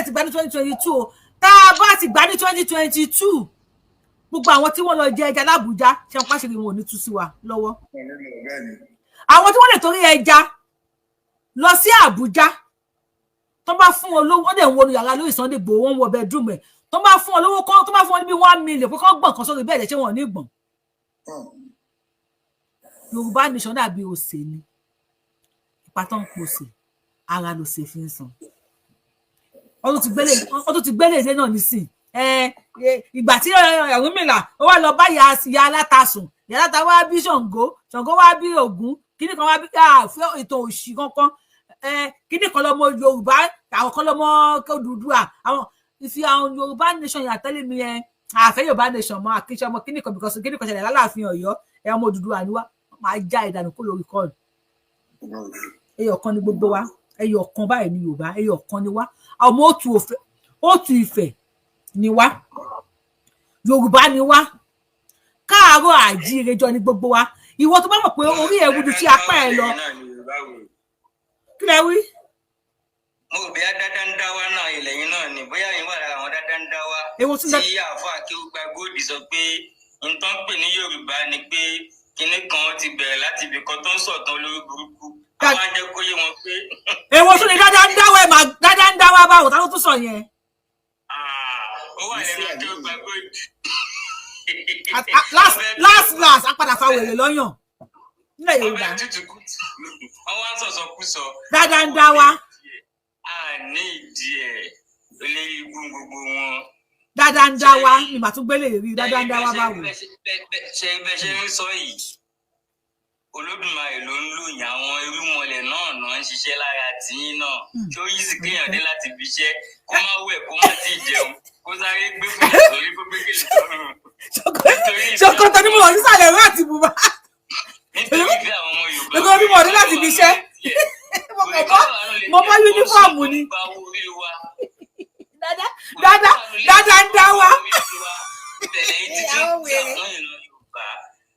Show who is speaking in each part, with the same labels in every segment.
Speaker 1: ti gbà ní 2022 o. Tá a bá ti gbà ní 2022, gbogbo àwọn tí wọ́n lọ jẹ ẹja l'Ábùjá, ṣé wọn pàṣẹ wọn ò ní tú sí wa lọ́wọ́? Àwọn tí wọ́n lè torí ẹja lọ sí Àbújá, tó bá fún wọn lówó, wọ́n dẹ̀ ń wọnú yàrá lórí Sunday Igboho, wọ́n ń wọ bedroom ẹ̀. Tó bá fún wọn lówó kán, tó bá fún wọn ní bí 1 million pé kán gbọ̀n kan sórí bẹ́ẹ̀, ṣé wọn ò ní gbọ̀n? Yorùbá Nation dàbí òsè ni. Ipa tó ń pòsè ara ló ṣe fi ń san. Wọ́n tún ti gbélé ilé náà nísìn. Ìgbà tí Ọ̀rúnmìlà ó wá lọ bá ìyá aláta sùn, ìyá aláta wá bí Ṣàngó, Ṣàngó wá bí Ògún, kíní kan wá bí ètò òṣì kankan, kíní kan lọmọ Yorùbá, àwọn kan lọmọ Odùduwà. Àwọn ìfi àwọn Yorùbá Nation yà tẹ́lẹ̀ mi ẹ àfẹ́ Yorùbá Nation mọ́ àkíṣe ọmọ kíní kan, because kíní kan ṣẹlẹ̀ lálàáfin Ọ̀yọ́. Ẹ ọmọ Odùduwà ni wá, máa já ìdànù kó lórí kọ́ọ̀lù. Ẹyọ kan ni gbogbo wa, ẹyọ kan báyìí ní Yorùbá, ẹyọ kan ni wá. Ọmọ òtù Ifẹ̀ ni wá, Yorùbá ni wá, káàárọ̀ àjíire jọ ni gbogbo wa. Ìwọ tó bá mọ̀ pé orí ẹ̀ wúdu sí apá ẹ̀ lọ, kí lẹ wí?
Speaker 2: Mo rò bóyá dáadáa ń dá wá náà ilẹ̀ yín náà ni, bóyá yín wà lára àwọn dáadáa ń dá wá.
Speaker 1: Èwo tún
Speaker 2: tí àáfàá kí ó gba góòdì sọ pé nǹkan pè ní Yorùbá ni pé kinní kan ti bẹ̀rẹ̀ láti ibì kan tó ń sọ̀tàn olórí burúkú, àwọn á jẹ́ kó yé wọn pé.
Speaker 1: Èwo tún ni dáadáa ń dáwọ́ ẹ̀ máa dáadáa ń dáwọ́ báwo? Ta ló tún sọ yẹn?
Speaker 2: Ó wà lẹ́nu kí ó gba góòdì.
Speaker 1: Last last last, a padà fa wèrè lọ́yàn nílẹ̀ Yorùbá.
Speaker 2: Wọ́n wá ń sọ̀sọ̀ kú sọ.
Speaker 1: Dáadáa ń dá wa.
Speaker 2: A ní ìdí ẹ̀ olórí ibú gbogbo wọn.
Speaker 1: Dáadáa ń dá wa ni màá tún gbélé rí. Dáadáa ń dá wa báwo?
Speaker 2: Ṣe bẹ ṣe ń sọ yìí, Olódùmarè ló ń lò yín. Àwọn irúmọlẹ̀ náà náà ń ṣiṣẹ́ lára tiyín náà. Ṣó yìí sì kéèyàn dé láti fi iṣẹ́, kó má wẹ̀, kó má tí ì jẹun, kó sáré gbé fún sórí, kó gbé gèlè sọ́rùn?
Speaker 1: Ṣòkòtò ni mo wọ̀ nísàlẹ̀, ìró àti bùbá.
Speaker 2: Nítorí ìfẹ́ àwọn ọmọ Yorùbá.
Speaker 1: Nítorí bí mo dé láti ibi iṣẹ́, mo kàn bọ́, mo bọ́ uniform ni. Dáadáa dáadáa ń dá wa.
Speaker 2: Àwọn
Speaker 1: wèrè,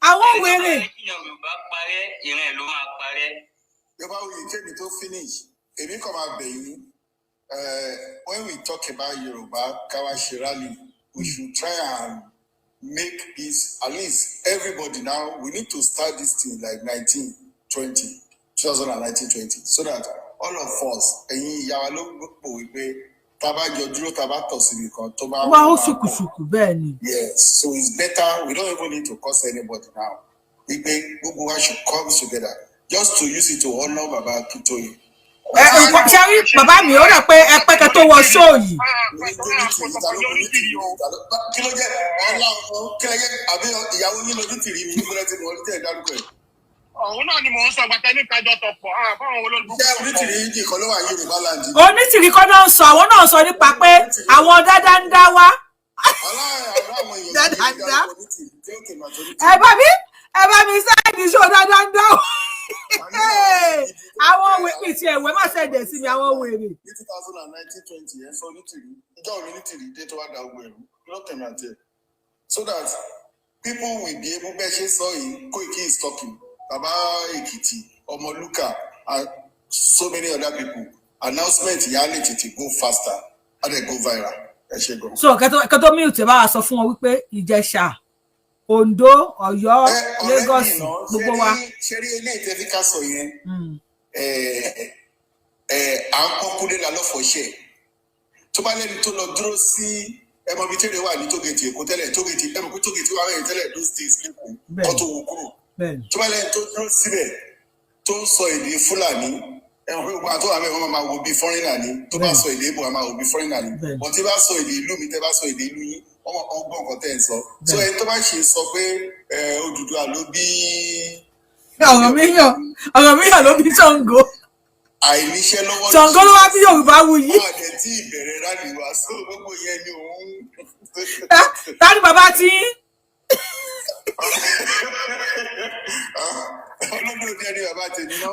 Speaker 1: àwọn wèrè.
Speaker 2: Yorùbá parẹ́, ìran ẹ̀ ló máa parẹ́.
Speaker 3: Yorùbá oyè kémi tó finish, èmi kàn máa bẹ̀ yín. When we talk about Yorùbá, káwa ṣe rally, we should try and make peace. At least everybody now, we need to start this thing like 19 20, 2019 20, so that all of us, ẹ̀yin ìyá wa ló pò wípé tá a bá jọ dúró, tá a bá tọ̀ síbi kan tó bá
Speaker 1: wá ó ṣùkùṣùkù, bẹ́ẹ̀ ni.
Speaker 3: Yes, so it's better we don't even need to curse anybody now, wípé gbogbo wa should come together just to use it to honour Baba Akintoye.
Speaker 1: Ẹ nǹkan ṣe rí, bàbá mi, ó rẹ̀ pé ẹ pẹ́ kẹ́ tó wọ show yìí.
Speaker 3: Kí ló jẹ́ ọlá ọmọ? Kí ló jẹ́? Àbí ìyàwó yín lójú tìrí ni níbo lẹ́tí mo tẹ̀ dárúkọ ẹ̀?
Speaker 4: Òun náà ni mò ń sọ gbàtẹ́ ní kájọ tọ̀pọ̀ fáwọn olórí.
Speaker 3: Ṣé onítìrí yìí kan ló wà Yorùbá land?
Speaker 1: Onítìrí kọ́ náà ń sọ, àwọn náà sọ nípa pé àwọn dáadáa ń dá wá.
Speaker 3: Dáadáa.
Speaker 1: Ẹ bá mi send show dáadáa ń dá wá. Àwọn wèrè tí ẹ̀wẹ̀ má send ẹ̀ sí mi, àwọn wèrè.
Speaker 3: Ní 2019 20, ẹ̀ sọ onítìrí ìjọ òní onítìrí dé tó wá da ogun ẹ̀rú lọ́tẹ̀mí àti ẹ̀, so that people will be able. Bẹ́ẹ̀ ṣe sọ yìí, Koiki is talking, Baba Ekiti, Ọmọlúkà and so many other people, announcement yà á lè tètè go faster, á dẹ̀ go viral. Ẹ ṣe gan.
Speaker 1: So kẹtọ mute, bá wa sọ fún wọn wípé Ìjẹ̀ṣà, Oǹdó, Ọ̀yọ́, Lagos, gbogbo wa.
Speaker 3: Ṣe rí eléyìí tẹ́ fi ká sọ yẹn, à ń pọ́n kúlé la lọ́fọ̀ọ́ṣẹ́ tó bá lẹ́ni tó lọ dúró sí ẹmọ bíi tẹ́lẹ̀ wà ní toll gate Èkó tẹ́lẹ̀, toll gate, ẹmọ pé toll gate wà lẹ́yìn tẹ́lẹ̀, those days lẹ́kọ̀ọ́ kọ́ tó wù kúrò. Tó bá lẹ́ni tó dúró síbẹ̀ tó ń sọ èdè Fúlàní, ẹmọ pé gbogbo àwọn tó wà bẹ́ẹ̀, wọ́n máa wo bí foreigner ni. Tó bá sọ èdè Ìgbò, wọ́n máa wo bí foreigner ni. Wọ́n ti bá sọ èdè ìlú mi, tẹ́ bá sọ èdè ìlú yín, wọ́n mọ̀ ọgbọ́n nǹkan tẹ́ ẹ̀ ń sọ. So ẹni tó bá ṣe sọ pé Odùduwà ló bí
Speaker 1: Ọ̀rànmíyàn, Ọ̀rànmíyàn ló bí Ṣàngó.
Speaker 3: Àìníṣẹ́ lọ́wọ́.
Speaker 1: Ṣàngó ló wá bí Yorùbá wuyì.
Speaker 3: Wọ́n àdẹ tí ìbẹ̀rẹ̀ rally wa, so gbogbo yẹn ni òun.
Speaker 1: Tani bàbá tí?
Speaker 3: Olódò ní bàbá tèmi náà.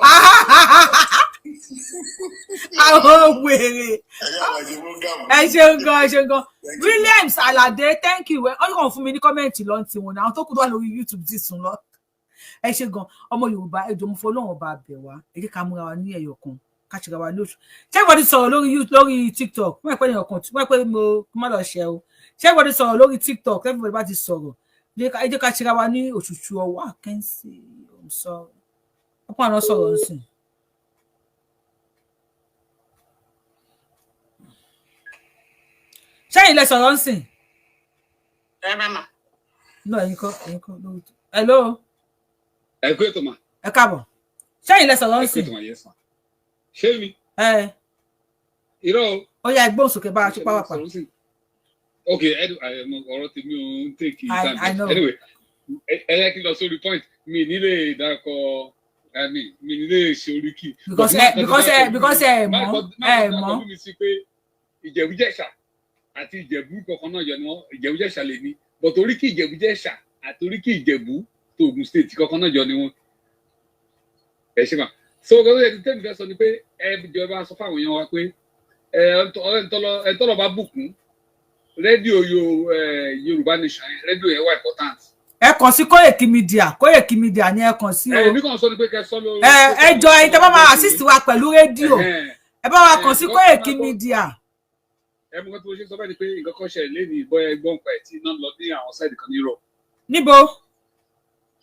Speaker 1: Àwọn wèrè.
Speaker 3: Ẹ
Speaker 1: Ẹ ṣeun gan, ẹ ṣeun gan. Williams Alade, thank you. Ẹ kàn fún mi ní comment lọ́n ti wọn, àwọn tó kù tó wà lórí YouTube ti sùn lọ. Ẹ ṣe gan. Ọmọ Yorùbá, ẹ jọ̀ọ́, mo fọlọ́run ọba bẹ̀ wá, ẹ jẹ́ ká múra wa ní ẹyọ kan. Ká ṣe ra wa ní oṣù. Ṣé ìwọ ti sọ̀rọ̀ lórí YouTube, lórí TikTok? Wọ́n pẹ́ ní ọkàn, wọ́n pẹ́ mo má lọ ṣe o. Ṣé ìwọ ti sọ̀rọ̀ lórí TikTok? Everybody bá ti sọ̀rọ̀, ẹ jẹ́ ká ṣe ra wa ní òṣùṣù ọwọ́. I can see, I'm sorry, ọ̀pọ̀ àwọn sọ̀rọ̀ nsìn. Ṣẹ́yìn lẹ sọ̀rọ̀ nsìn?
Speaker 4: Rárá mà.
Speaker 1: Náà ẹ̀yin kọ́, ẹ̀yin kọ́ lórí. Hello.
Speaker 5: Ẹ kú ètò mà.
Speaker 1: Ẹ káàbọ̀. Ṣẹ́yìn lẹ sọ̀rọ̀
Speaker 5: Ẹ kú
Speaker 1: nsìn?
Speaker 5: ètò mà, yes ma. Ṣé mi?
Speaker 1: Ẹ.
Speaker 5: Irọ́ o.
Speaker 1: Ó yá, ẹgbọ́n sókè bá a ṣe pàápàá.
Speaker 5: Ok, ọ̀rọ̀ tèmi ò ń take time.
Speaker 1: I know.
Speaker 5: Anyway, ẹ yẹ kí n lọ sórí point mi nílé ìdákọ, I mean, mi nílé ṣe oríkì.
Speaker 1: Because ẹ mọ̀, ẹ mọ̀.
Speaker 5: Mi sí pé Ìjẹ̀bú-Jẹ̀ṣà àti Ìjẹ̀bú kankan náà yọ ni wọ́n. Ìjẹ̀bú-Jẹ̀ṣà lè ní, but oríkì Ìjẹ̀bú-Jẹ̀ṣà àti oríkì Ìjẹ̀bú tó Ògùn State kankan náà jọ ni wọ́n. Ẹ ṣe mà. So ọkọ tó yẹ kí tẹ́mi fẹ́ sọ ni pé ẹ jọ, ẹ bá sọ fáwọn èèyàn wa pé ẹ tọ́lọ̀ bá bùkún rédíò Yorùbá Nation yẹn, rédíò yẹn wà important.
Speaker 1: Ẹ kàn sí Koiki Media. Koiki Media ni ẹ kàn sí o.
Speaker 5: Ẹ èmi kàn sọ ni pé kẹ sọ lórí.
Speaker 1: Ẹ ẹ jọ, ẹ̀yin tẹ́ bá máa assist wa pẹ̀lú rédíò, ẹ bá wa kàn sí Koiki Media.
Speaker 5: Ẹ mú kán tí mo ṣe sọ bẹ́ẹ̀ ni pé nǹkan kan ṣẹlẹ̀ lé ní ìbọn ẹgbọ́n pa ẹ̀ tí iná lọ ní àwọn side kan ní Europe.
Speaker 1: Níbo?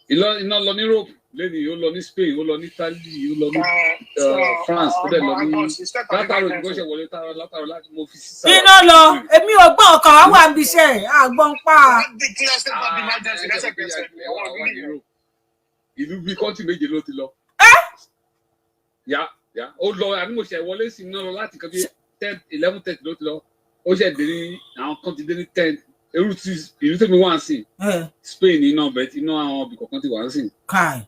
Speaker 5: Iná lọ ní Europe lẹ́ni, ó lọ ní Spain, ó lọ ní Italy, ó lọ ní France, ó dẹ̀ lọ ní látàrọ ìgbọ́sẹ̀ wọlé látàrọ láti mo fi sísá.
Speaker 1: Iná lọ, èmi ò gbọ́. Ọkàn wa wà níbi iṣẹ́ àgbọ̀n pa.
Speaker 4: Declare state of emergency lẹ́sẹ̀kẹsẹ̀.
Speaker 5: Ìlú bíi country méje ló ti lọ. Yà yà, ó lọ àbí mo ṣe wọlé sí iná lọ láti kan bí 10, 11:30 ló ti lọ. Ó ṣe dé ní àwọn kan ti dé ní 10. Irú tí ìlú tèmi wà ń sìn, Spain, iná bẹ́ẹ̀ iná àwọn ibì kọ̀ọ̀kan ti wà ń sìn.
Speaker 1: Kai.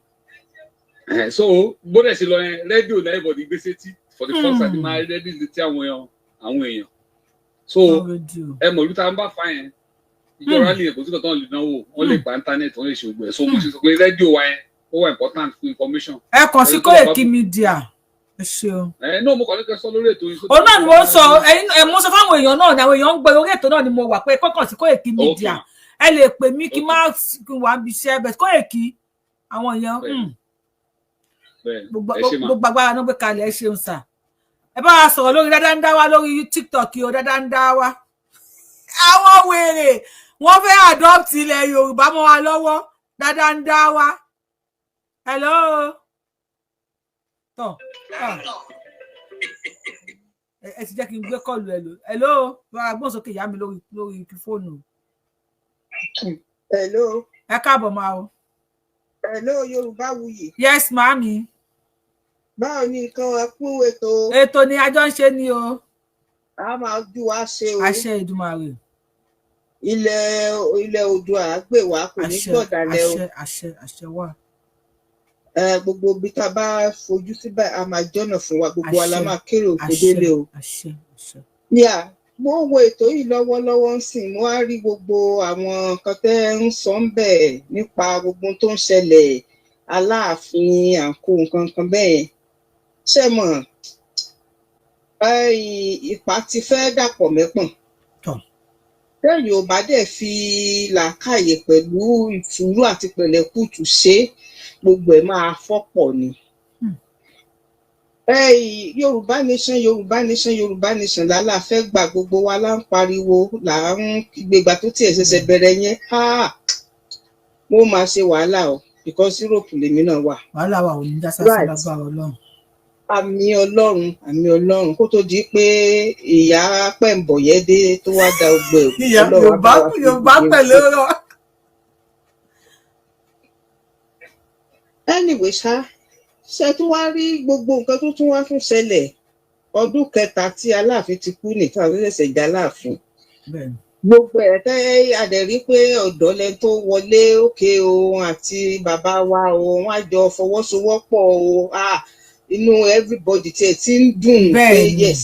Speaker 5: So bó dẹ̀ ṣe lọ yẹn, rédíò náà everybody gbé sétí for the first time, máa rédíò létí àwọn èèyàn. So ẹ mọ̀ ìlú tá a ń bá fa yẹn, ìjọba lè kó sí kan tó ń lè náwó, wọ́n lè gba internet, wọ́n lè ṣe ògbẹ́. So mo ṣe sọ pé rédíò wa yẹn, ó wà important fún information.
Speaker 1: Ẹ kàn sí Koiki Media, ẹ ṣeun.
Speaker 5: Ẹ náà mo kàn ní kẹ́ sọ lórí ètò yìí.
Speaker 1: Òun náà ni mo ń sọ, ẹ mo sọ fáwọn èèyàn náà ni àwọn èèyàn ń gbọ́. Orí ètò náà ni mo wà pé kọ́kàn sí Koiki Media. Ẹ lè pè mí kí n má wà níbi iṣẹ́ bẹ́ẹ̀. Koiki àwọn èèyàn gbogbo agbára náà gbé kalẹ̀. Ẹ ṣeun sà. Ẹ bá wa sọ̀rọ̀ lórí dáadáa ń dá wa lórí TikTok o. Dáadáa ń dá wa, àwọn wèrè wọ́n fẹ́ adopt ilẹ̀ Yorùbá mọ́ wa lọ́wọ́. Dáadáa ń dá wa. Hello, tọ ẹ ti jẹ́ kí n gbé call. Ẹ lò, hello, bá a gbọ́n sókè ìyá mi lórí fóònù.
Speaker 6: Hello.
Speaker 1: Ẹ káàbọ̀ máa o.
Speaker 6: Hello, Yorùbá Wuyì.
Speaker 1: Yes, màámi.
Speaker 6: Báwo ni nǹkan? Ẹ kú ètò.
Speaker 1: Ètò ni a jọ ń ṣe ni o.
Speaker 6: A máa ju wa ṣe o.
Speaker 1: Àṣẹ Èdùmàrè.
Speaker 6: Ilẹ̀ Oòduà gbè wá, kò ní gbọ̀dàlẹ̀ o.
Speaker 1: Àṣẹ, àṣẹ, àṣẹ wà.
Speaker 6: Gbogbo ibi tá a bá fojú sí báyìí, a máa jọ́nà fún wa. Gbogbo wa la máa kéré òkú délé o.
Speaker 1: Àṣẹ, àṣẹ.
Speaker 6: Yà, mo ń wo ètò yìí lọ́wọ́lọ́wọ́ ń sìn, mo wá rí gbogbo àwọn nǹkan tẹ́ ń sọ ń bẹ̀ nípa gbogbo tó ń ṣẹlẹ̀, Aláàfin àǹkó, nǹkan kan bẹ́ẹ̀. Ṣé mọ̀, ìpà ti fẹ́ dàpọ̀ mẹ́pọ̀n. Tẹ́yìn ò bá dẹ̀ fi làákàyè pẹ̀lú ìtùrú àti pẹ̀lẹ́kùtù ṣe, gbogbo ẹ̀ máa fọ́pọ̀ ni. Yorùbá Nation, Yorùbá Nation, Yorùbá Nation lálá fẹ́ gbà. Gbogbo wa là ń pariwo, là ń kígbe. Tó tiẹ̀ ṣẹ̀ṣẹ̀ bẹ̀rẹ̀ yẹn, mo máa ṣe wàhálà o, because Europe lèmi náà wà.
Speaker 1: Wàhálà wa ò ní dá sáfẹ́ lágbára Ọlọ́run.
Speaker 6: Àmín Ọlọ́run, àmín Ọlọ́run. Kó tó di pé ìyá pẹ̀ǹbọ̀yẹ́ dé tó wá da ọgbẹ́.
Speaker 1: Yorùbá, Yorùbá pẹ̀lú ọ̀rọ̀.
Speaker 6: Anyway ṣá, ṣe tún wá rí gbogbo nǹkan tó tún wá tún ṣẹlẹ̀, ọdún kẹta tí Aláàfin ti kú nìkan tó ṣẹ̀ṣẹ̀ já Aláàfin, gbogbo ẹ̀ tẹ́ adẹ̀rí pé ọ̀dọ́ lẹni tó wọlé òkè o àti bàbá wa o, wọ́n á jọ fọwọ́sowọ́pọ̀ o. Inú everybody tiẹ̀ ti ń dùn pé yes,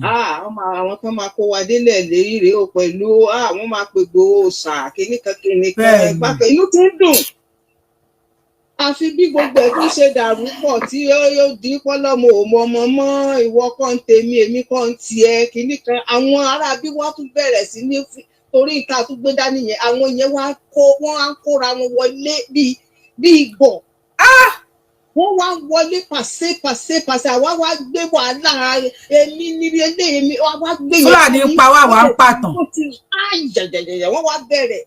Speaker 6: àwọn kan máa kó wa délẹ̀ lérí rèé o, pẹ̀lú àwọn máa pè gbòó ṣà kíníkan kíníkan gbàgbé, inú ti ń dùn. Àfi bí gbogbo ẹ̀ tún ṣe dàrú pọ̀ tí ó di pọ́lọ́mọ òmò ọmọ mọ́, ìwọ kọ́ ń tèmi, èmi kọ́ ń tiẹ̀, kínní kan. Àwọn ará bí wọ́n tún bẹ̀rẹ̀ sí ní torí nǹkan tó gbé dání yẹn, àwọn yẹn wá kó wọ́n á kóra wọn wọlé bíi bíi gbọ̀. Wọ́n wá wọlé pàṣẹ pàṣẹ pàṣẹ. Àwa wá gbé wàhálà, èmi ní eléyìí mi wá wá gbé yẹn.
Speaker 1: Fúlàní ń pa wá, wà ń pàtàn.
Speaker 6: Wọ́n ti ayẹyẹyẹ, wọ́n wá bẹ̀rẹ̀.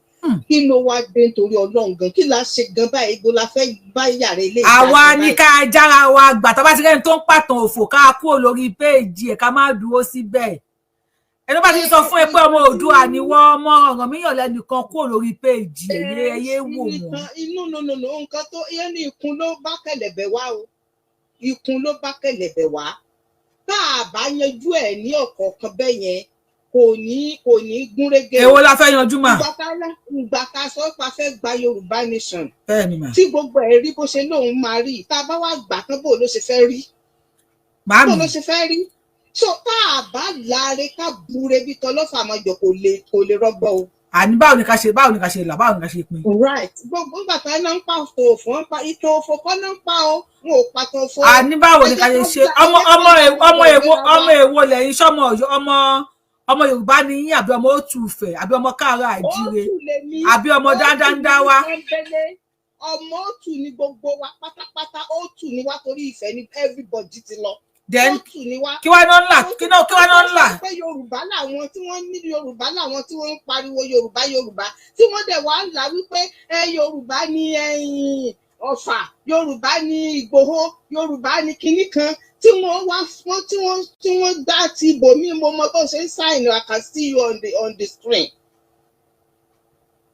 Speaker 6: Kí ló wá dé nítorí Ọlọ́run gan? Kí la ṣe gan báyìí? Ibo la fẹ́ bá yàrá ilé
Speaker 1: Àwa
Speaker 6: ìdájọ́
Speaker 1: ní
Speaker 6: báyìí?
Speaker 1: Ká jára wa gbà. Tá bá ti rẹ́ni tó ń pàtàn òfò, ká kúrò lórí péèjì ẹ̀, ká má dúró síbẹ̀. Ẹni bá ti sọ fún ẹ pé ọmọ Oòduà ni wọ́n, ọmọ Ọ̀rànmíyàn lẹ́nìkan, kúrò lórí péèjì ẹ̀, yé yé wò wọ́n.
Speaker 6: Inú, no, no, no, nǹkan tó yẹn ní, ikun ló bá kẹ̀lẹ̀bẹ̀ wá o, ikun ló bá kẹ̀lẹ̀bẹ̀ wá. Tá a bá yanjú ẹ̀ ní ọ̀kọ̀ọ̀kan bẹ́ẹ̀ yẹn, kò ní gúnrégé o.
Speaker 1: Èwo la fẹ́ yanjú mà?
Speaker 6: Ìgbà tá a sọ pé a fẹ́ gba Yorùbá nation,
Speaker 1: Bẹ́ẹ̀ ni mà.
Speaker 6: tí gbogbo ẹ̀ rí bó ṣe lóun máa rí, tá a bá wá gbà tán, bó ló ṣe fẹ́ rí?
Speaker 1: Màámi.
Speaker 6: Bó ló ṣe fẹ́ rí? So tá a bá láre ká búre bí tọlọ́fà àmọ́jọ, kò lè rọgbọ o.
Speaker 1: Àní báwo ni ká ṣe là, báwo ni ká ṣe pín?
Speaker 6: Right, gbogbo nígbà tá iná ń pa òfò, ń pa ìtò òfò kọ́ náà ń pa o, wọn ò pa tó òfò.
Speaker 1: Àní báwo ni ká ṣe ṣe? Ọmọ èwo lẹ́yìn? Sọmọ Ọ̀yọ́, ọmọ Yorùbá ni yín, àbí ọmọ Òtùfẹ̀, àbí ọmọ káàárọ̀ àìjíire, àbí ọmọ dáńdáńdá wá?
Speaker 6: Ọmọ òtù ni gbogbo wa pátápátá. Òtù ni wá torí ìfẹ́ ni everybody ti lọ.
Speaker 1: Then
Speaker 6: òtù ni wá.
Speaker 1: Kí wá náà ńlá, kí wá náà ńlá?
Speaker 6: Pé Yorùbá làwọn tí wọ́n ní, Yorùbá làwọn tí wọ́n ń pariwo Yorùbá Yorùbá, tí wọ́n dẹ̀ wá ń là wípé ẹ Yorùbá ni ẹ̀yìn Ọ̀fà, Yorùbá ni Ìgbòho, Yorùbá ni kinní kan, tí wọ́n wá wọ́n tí wọ́n dá ti ibòmí. Mo mọ bó ṣe ń sign. I can see you on the screen.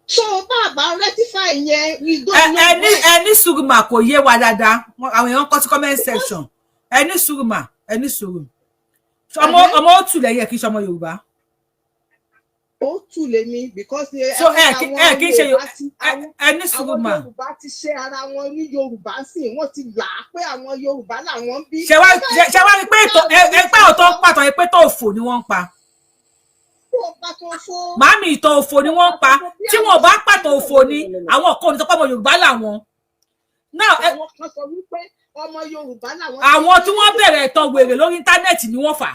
Speaker 6: So bàbá rectify yẹn, we don't know.
Speaker 1: Ẹ ní ẹ ní sùúrù mà, kò yé wa dáadáa. Àwọn èèyàn kọ sí comment section. Ẹ ní sùúrù mà, ẹ ní sùúrù. Ọmọ ó tù lẹ́yìn ẹ, kì í ṣe ọmọ Yorùbá.
Speaker 6: Ó tù lèmi because.
Speaker 1: So ẹ kì í ṣe, ẹ ní sùúrù mà.
Speaker 6: Àwọn Yorùbá ti ṣe ara wọn ní Yorùbá sí, wọ́n ti là á pé àwọn Yorùbá làwọn ń bí.
Speaker 1: Ṣe wá rí pé ètò ẹ pé ọ̀tọ̀ ń pàtó ẹ pé tó òfò ni wọ́n ń pa? Màámi, ìtàn òfò ni wọ́n ń pa. Tí wọn bá pàtó òfò ni, àwọn kan ò ní sọ pé ọmọ Yorùbá làwọn.
Speaker 6: Àwọn kan sọ wípé ọmọ Yorùbá làwọn.
Speaker 1: Àwọn tí wọ́n bẹ̀rẹ̀ ìtàn wèrè lórí íńtánẹ́ẹ̀tì ni wọ́n fà.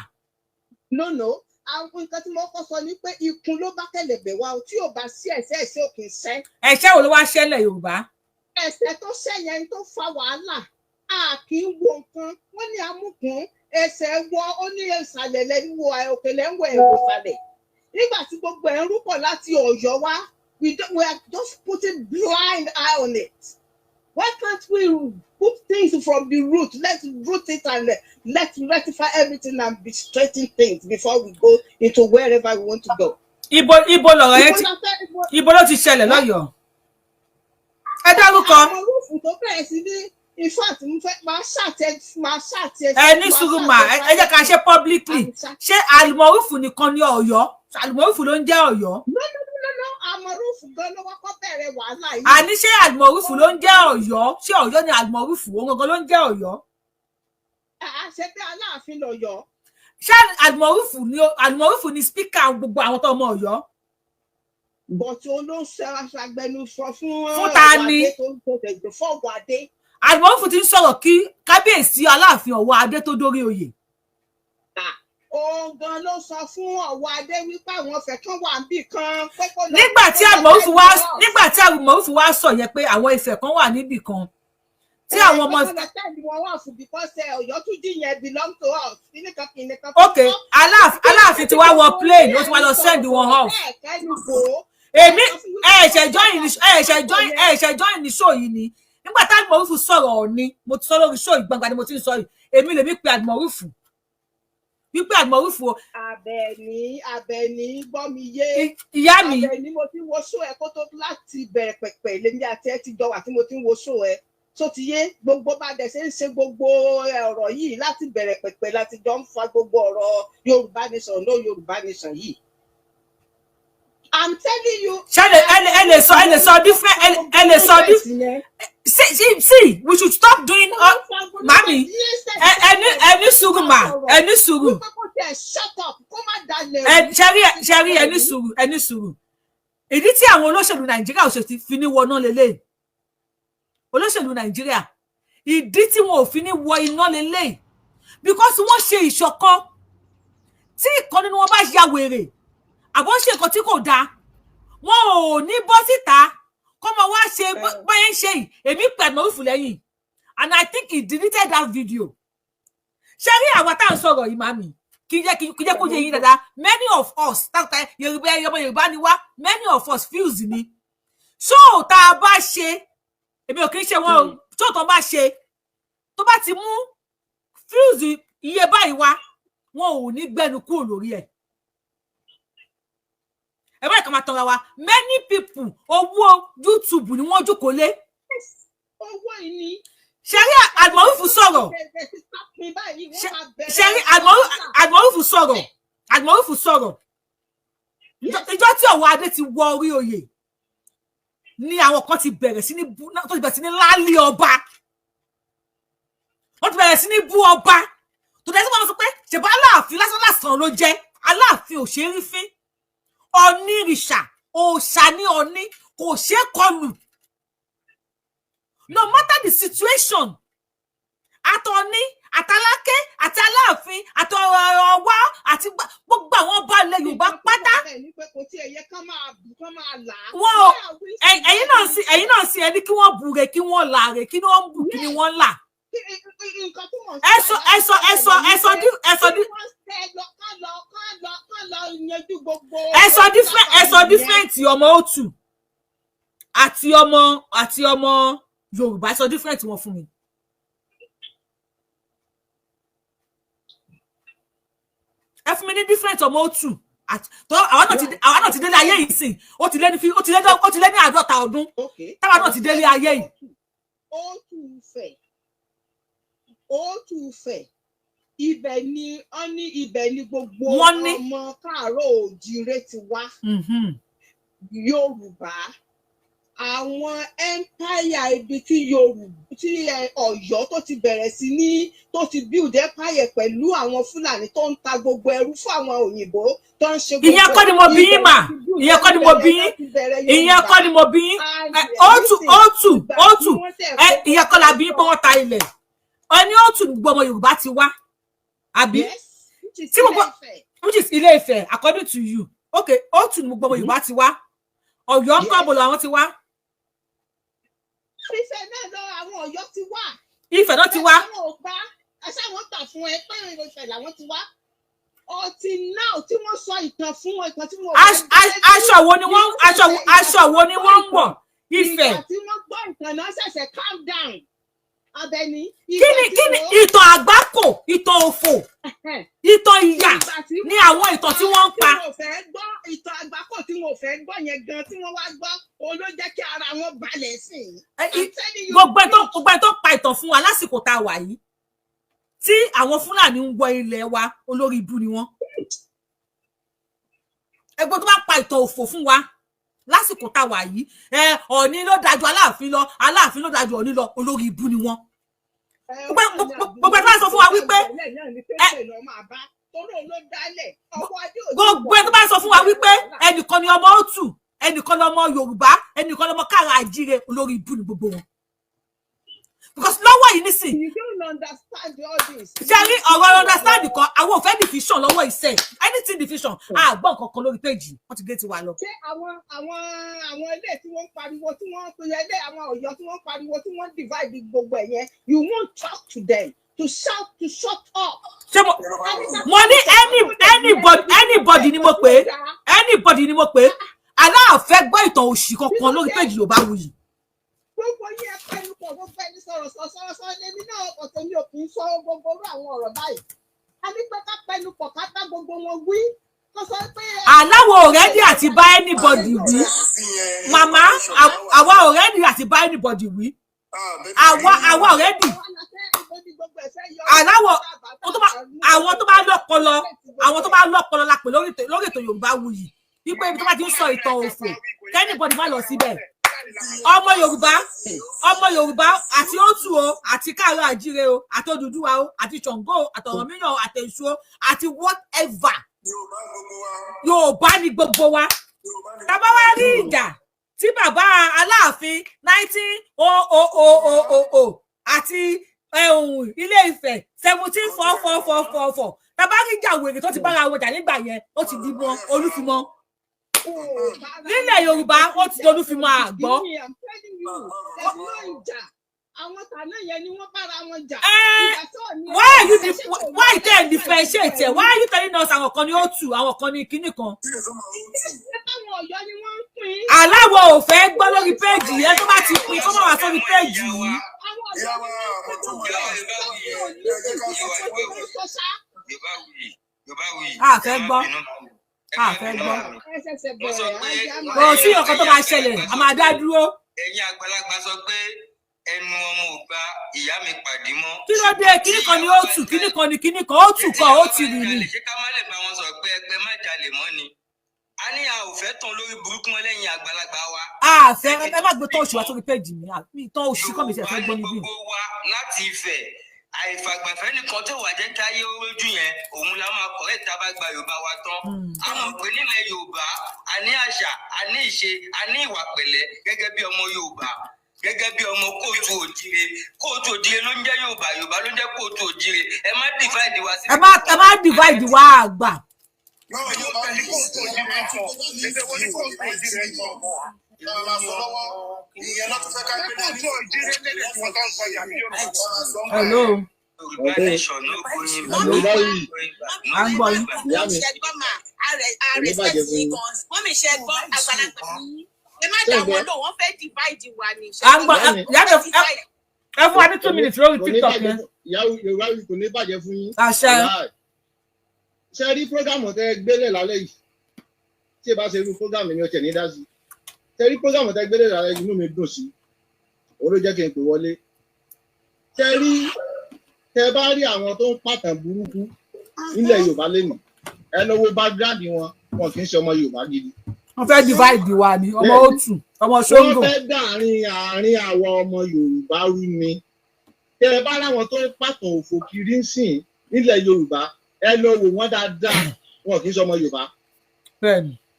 Speaker 6: No, no, àwọn nǹkan tí mo kọ́ sọ ni pé ikun ló bá kẹ̀lẹ̀bẹ̀ wá o. Tí ò bá sí ẹ̀ṣẹ̀, ẹ̀ṣẹ̀ ò kì í ṣẹ́.
Speaker 1: Ẹ̀ṣẹ̀ wo ló wá ṣẹlẹ̀ Yorùbá?
Speaker 6: Ẹ̀ṣẹ̀ tó ṣẹ̀ yẹn tó fa wàhálà. A kì í wo nǹkan. Wọ́n ní amúkùn ẹsẹ̀ wọ, ó ní ìsàlẹ̀ lẹ́nu wo, òkè lẹ́ ń wọ ẹ̀wò ìsàlẹ̀. Nígbà tí gbogbo ẹ̀ ń rúpọ̀ láti Ọ̀yọ́ wá, we are just putting blind eye on it. Why can't we put things from the root? Let's root it and let's rectify everything and be straighten things before we go into wherever we want to go.
Speaker 1: Ibo lọ̀rọ̀ yẹn ti, ibo ló ti ṣẹlẹ̀ lọ́yọ̀ọ́? Ẹ dárúkọ.
Speaker 6: Àwọn rúfù tó bẹ̀rẹ̀ sí ní, in fact, mo fẹ́ máa ṣàtẹ, máa ṣàtẹ.
Speaker 1: Ẹ ní sùúrù mà, ẹ jẹ́ ká ṣe publicly. Ṣé Àlùmọ̀rúfù nìkan ní Ọ̀yọ́? Àlùmọ̀rúfù ló ń jẹ́ Ọ̀yọ́?
Speaker 6: No, no, no, no, no, Àmọ̀rúfù gan ló kọ́kọ́ bẹ̀rẹ̀ wàhálà yìí.
Speaker 1: Àní ṣé Àlùmọ̀rúfù ló ń jẹ́ Ọ̀yọ́? Ṣé Ọ̀yọ́ ni Àlùmọ̀rúfù? Òun gangan ló ń jẹ́ Ọ̀yọ́?
Speaker 6: Ṣé bí Aláàfin lọ́yọ́.
Speaker 1: Ṣé Àlùmọ̀rúfù ni speaker gbogbo àwọn tó ọmọ Ọ̀yọ́?
Speaker 6: But olóńsọ agbẹnusọ fún
Speaker 1: Fún ta ni?
Speaker 6: Fọwọ́adé.
Speaker 1: Àlùmọ̀rúfù ti ń sọ̀rọ̀ kí kábíyèsí Aláàfin Ọ̀wọ́ Adé tó dórí oyè.
Speaker 6: Òun gan ló sọ fún Ọ̀wọ́ Adé wípé àwọn fẹ́ kán wà níbì kan.
Speaker 1: Nígbà tí Àlùmọ̀rúfù wá sọ yẹn pé àwọn Ifẹ̀ kan wà níbì kan tí àwọn ọmọ.
Speaker 6: Ẹ wọ́n wà fún because Ọ̀yọ́ tún jí yẹn belong to us, kìnìkan kìnìkan.
Speaker 1: Ok, Aláàfin ti wá wọ plane, ó ti wá lọ send wọn off. Èmi ẹ ṣẹ̀ join ní show yìí ni. Nígbà tí Àlùmọ̀rúfù sọ̀rọ̀ Ọ̀ni, mo ti sọ lórí show ìgbàgbà ni mo ti ń sọ yìí. Èmi lèmi pe Àlùmọ̀rúfù wípé Àlùmọ̀rúfù o.
Speaker 6: Àbẹ̀ní, Àbẹ̀ní, gbọ́ mi yé.
Speaker 1: Ìyá mi.
Speaker 6: Àbẹ̀ní, mo ti ń wo show ẹ kó tó láti bẹ̀rẹ̀ pẹ̀pẹ̀. Lèmi àti ẹ ti jọ wà tí mo ti ń wo show ẹ tó ti yé gbogbo bá dẹ̀ ṣe ń ṣe gbogbo ọ̀rọ̀ yìí láti bẹ̀rẹ̀ pẹ̀pẹ̀, láti jọ ń fa gbogbo ọ̀rọ̀ Yorùbá nation, no Yorùbá nation yìí. I'm telling you.
Speaker 1: Ṣé ẹ lè sọ different, ẹ lè sọ different. See, see, we should stop doing all. Mami, ẹ ní sùúrù mà, ẹ ní sùúrù. Ẹ ṣẹ́rí, ẹ ní sùúrù, ẹ ní sùúrù. Ìdí tí àwọn olóṣèlú Nàìjíríà ò ṣe ti fi ní wọná lélẹ̀, olóṣèlú Nàìjíríà, ìdí tí wọn ò fi ní wọ iná lélẹ̀, because wọ́n ṣe ìṣọ̀kan. Tí ìkan nínú wọn bá ya wèrè àbọ̀ ṣe nǹkan tí kò dáa, wọn ò ní bọ́ síta kọ́ máa wá ṣe báyẹn ń ṣe yìí. Èmi pè Àlùmọ̀rúfù lẹ́yìn. And I think he deleted that video. Ṣé rí àwa tá à ń sọ̀rọ̀ yìí, màmí, kí jẹ́ kí jẹ́ kó yé yín dáadáa, many of us táta Yorùbá, ọmọ Yorùbá ni wá, many of us fuse ni. Ṣó tá a bá ṣe, èmi ò kì í ṣe wọn o, ṣó tó bá ṣe, tó bá ti mú views iye báyìí wá, wọn ò ní gbẹnu kúrò lórí ẹ̀. Ẹ bá kàn máa tanra wa. Many people, owó YouTube ni wọ́n jókòó lé.
Speaker 6: Owó ìní.
Speaker 1: Ṣẹ́rí Àlùmọ́rùfù sọ̀rọ̀. Ṣẹ́rí Àlùmọ́rùfù sọ̀rọ̀. Àlùmọ́rùfù sọ̀rọ̀ ìjọ tí Ọ̀wọ́ Adé ti wọ orí oyè ni àwọn kan ti bẹ̀rẹ̀ sí ní bú, tó ti bẹ̀rẹ̀ sí ní lálé ọba, wọ́n ti bẹ̀rẹ̀ sí ní bú ọba tó dẹ́ sí. Wọ́n sọ pé ṣèbá Aláàfin lásán lásán ló jẹ́, Aláàfin ò ṣe é rí fín, Ọ̀nìrìṣà òòṣà ní Ọ̀ní kò ṣeé kọlù no matter the situation. Àtọ̀ní, àtàlákẹ́, àti Aláàfin, àti Ọ̀wá, àti gbogbo àwọn ọba ilẹ̀ Yorùbá pátá. Wọ́n ò ẹ̀yin náà sí ẹni kí wọ́n bure, kí wọ́n láre, kí wọ́n ń bù, kí ni wọ́n là. Ẹ sọ, ẹ sọ, ẹ sọ, ẹ sọ, ẹ sọ, ẹ sọ different, ẹ sọ different. Ọmọ Òtù àti ọmọ Yorùbá, ẹ sọ different wọn fún mi. Ẹ fún mi ní different ọmọ Òtù tó àwọn náà ti délé ayé yìí sìn. Ó ti lé ní 50 ọdún táwa náà ti délé ayé yìí.
Speaker 6: Òtù Ifẹ̀, Òtù Ifẹ̀, ibẹ̀ ni wọ́n ní, ibẹ̀ ni gbogbo ọmọ káàárọ̀ òjíire ti wá. Yorùbá, àwọn empire, ibi tí Yorùbá, tí Ọ̀yọ́ tó ti bẹ̀rẹ̀ sí ní tó ti build empire pẹ̀lú àwọn Fúlàní tó ń ta gbogbo ẹrú fún àwọn òyìnbó tó ń ṣe gbogbo.
Speaker 1: Ìyẹn kọ́ ni mo bí yín mà, ìyẹn kọ́ ni mo bí yín, ìyẹn kọ́ ni mo bí yín. Òtù, Òtù, Òtù, ìyẹn kọ́ la bí yín pé wọ́n ta ilẹ̀ ẹni. Òtù gbogbo ọmọ Yorùbá ti wá, àbí? Tí gbogbo, which is Ilé Ifẹ̀ according to you. Okay, Òtù ni gbogbo ọmọ Yorùbá ti wá. Ọ̀yọ́ ń kọ́ bọ̀ làwọn ti wá?
Speaker 6: Ifẹ̀ náà lọ àwọn Ọ̀yọ́ ti wá.
Speaker 1: Ifẹ̀ náà ti wá.
Speaker 6: Àwọn ò gbà aṣáwọn tà fún ẹ pé Ifẹ̀ làwọn ti wá. Until now tí wọ́n sọ ìtàn fún wọn, ìtàn tí wọ́n.
Speaker 1: Aṣọ wo ni wọ́n ń wọ̀ Ifẹ̀?
Speaker 6: Ìgbà tí wọ́n gbọ́ ìtàn náà ṣẹ̀ṣẹ̀ calm down. Abẹ́ni.
Speaker 1: Kí ni ìtàn àgbákò, ìtàn òfò, ìtàn ìyà ní àwọn ìtàn tí wọ́n ń pa.
Speaker 6: Tí wọ́n fẹ́ gbọ́ ìtàn àgbákò, tí wọ́n fẹ́ gbọ́ yẹn gan, tí wọ́n wá gbọ́ òun ló jẹ́ kí ara wọn balẹ̀ sí i.
Speaker 1: Gbogbo ẹ tó pa ìtàn fún wa lásìkò tá a wà yìí tí àwọn Fúlàní ń wọ ilẹ̀ wa, olórí ibú ni wọ́n. Ẹgbẹ́ tó bá pa ìtàn òfò fún wa lásìkò tá a wà yìí, ẹ Ọ̀ní ló dájú Aláàfin lọ, Aláàfin ló dájú Ọ̀ní lọ, olórí ibú ni wọ́n. Gbogbo ẹ tó bá sọ fún wa wípé gbogbo ẹ tó bá sọ fún wa wípé ẹnìkan ni ọmọ Òtù, ẹnìkan ni ọmọ Yorùbá, ẹnìkan ni ọmọ káàrà àjíire, olórí ibú ni gbogbo wọn, because lọ́wọ́ yìí nísìn.
Speaker 6: You don't understand all this.
Speaker 1: Ṣe rí ọ̀rọ̀ understand kan, àwọn ò fẹ́ division lọ́wọ́ ìṣe anything division, àgbọ̀n kankan lórí péjì, wọ́n ti gé tiwa lọ.
Speaker 6: Ṣé àwọn ilé tí wọ́n ń pariwo, tí wọ́n ń pe ilé àwọn Ọ̀yọ́, tí wọ́n ń pariwo, tí wọ́n ń divide gbogbo ẹ̀ yẹn, you won't talk to them to shout to shut up?
Speaker 1: Ṣé mo ní anybody ni mo pè é, anybody ni mo pè é, aláàfẹ́ gbọ́ ìtàn òṣì kankan lórí péjì Yorùbá Wuyì.
Speaker 6: Gbogbo yín, ẹ pẹnu pọ̀, gbogbo ẹni sọ̀rọ̀ sọ sọ̀rọ̀ sọ. Èmi náà ọ̀tọ̀ mi ò kì í sọ gbogbo orú àwọn ọ̀rọ̀ báyìí. A ní pé ká pẹnu pọ̀, ká bá gbogbo wọn wí, kó sọ pé.
Speaker 1: Aláwọ̀ ò ready àti bá anybody wí, màmá. Àwa ò ready àti bá anybody wí. Àwa ò ready. Aláwọ̀ àwọn tó bá lọ́pọlọ la pè lórí ètò Yorùbá Wuyì wípé ibi tó bá ti ń sọ ìtàn òfò, kí anybody má lọ síbẹ̀. Ọmọ Yorùbá, ọmọ Yorùbá, àti Òtù o, àti káàárọ̀ àjíire o, àti Odùduwà o, àti Ṣàngó o, àtọ̀rànmíyàn o, àti Èṣù o, àti whatever, Yorùbá ni gbogbo wa. Tàbá wá rí ìjà tí bàbá Aláàfin 1900000 àti Ilé Ifẹ̀ 1744,444, tàbá rí ìjà wèrè tó ti bára wọn jà nígbà yẹn, ó ti di mọ Olúfimọ́ nílẹ̀ Yorùbá, ó ti di Olúfimọ́ àgbọ́.
Speaker 6: I'm telling you, there's no ìjà. Àwọn tàná yẹn ni wọ́n bára wọn jà.
Speaker 1: Why you tell differentiate ẹ? Why are you telling us àwọn kan ní ó tù, àwọn kan ní kinní kan?
Speaker 6: Àwọn Ọ̀yọ́ ni wọ́n ń pín.
Speaker 1: Aláwọ̀ ò fẹ́ gbọ́ lórí péèjì yẹn. Tó bá ti pín, kó má wá sórí péèjì yìí.
Speaker 6: Àwọn Ọ̀yọ́ ni wọ́n ń pín gbogbo
Speaker 1: A fẹ́ gbọ́, a fẹ́ gbọ́. Kò sí ọ̀kan tó máa ṣẹlẹ̀, a máa dá dúró.
Speaker 2: Ẹ̀yin àgbàlagbà sọ pé ẹnu ọmọ ò gba ìyá mi pàdé mọ́.
Speaker 1: Kí ló dé? Kíní kan ni ó tù, kíní kan ni kíní kan, ó tù kọ́, ó ti rì ní.
Speaker 2: Ṣé ká má lè bá wọn sọ pé ẹgbẹ́ má jalè mọ́ ni? A ní a ò fẹ́ tán lórí burúkú wọn lẹ́yìn àgbàlagbà wa.
Speaker 1: A fẹ́, ẹ má gbé tán oṣù wá sórí péjì mi, tán oṣù kọ́ mi ṣe fẹ́ gbọ́ níbí.
Speaker 2: Gbogbo wa láti Ifẹ̀, àìfàgbàfẹ́ nìkan tó wà jẹ́ káyé orójú yẹn, òun la máa kọ̀ ẹ́ tá a bá gba Yorùbá wa tán. A mọ̀ pé nílẹ̀ Yorùbá, a ní àṣà, a ní ìṣe, a ní ìwà pẹ̀lẹ́ gẹ́gẹ́ bí ọmọ Yorùbá, gẹ́gẹ́ bí ọmọ kóòtù òjire. Kóòtù òjire ló ń jẹ́ Yorùbá, Yorùbá ló ń jẹ́ kóòtù òjire. Ẹ má divide wa sí.
Speaker 1: Ẹ má divide wa àgbà.
Speaker 3: Yorùbá ní kóòtù òjire ń sọ. Èdè wo ní kóòtù òjire ń sọ? Ìyẹn ló tún fẹ́ ká gbé
Speaker 4: Kóòtù òjire lédè tí wọ́n tó ń sọ yàrá Yorùbá.
Speaker 1: Hello.
Speaker 2: Yorùbá nation no going back.
Speaker 1: Hello. À ń gbọ́ yín.
Speaker 7: Ìyá mi
Speaker 8: Mummy, ṣe gbọ́? Àgbàlagbà ẹ má dà wọ́n lò, wọ́n fẹ́ divide wa ni.
Speaker 1: À ń gbọ́, ìyá mi. Ẹ fún wa ní 2 minutes lórí TikTok yẹn.
Speaker 7: Yorùbá kò ní bàjẹ́ fún yín.
Speaker 1: Àṣẹ.
Speaker 7: Ṣe rí program tẹ gbélé lálẹ́ yìí, tí ẹ bá ṣe irú program mi ọ̀tẹ̀ ní dá sí. Ṣe rí program tẹ gbélé lálẹ́ yìí, inú mi dùn sí, òun ló jẹ́ kí n pè wọlé. Ṣe rí, tẹ bá rí àwọn tó ń pàtàn burúkú nílẹ̀ Yorùbá lẹ́nu, ẹ lọ wo background wọn, wọn kì í ṣe ọmọ Yorùbá gidi.
Speaker 1: Wọ́n fẹ́ divide wa ni, ọmọ òtù, ọmọ ṣóńgò.
Speaker 7: Wọ́n fẹ́ dá àárín àwọn ọmọ Yorùbá rú ni. Tẹ ẹ bá ráwọn tó ń pàtàn òfò kiri ń sìn nílẹ̀ Yorùbá, ẹ lọ wò wọ́n dáadáa, wọn kì í ṣe ọmọ Yorùbá.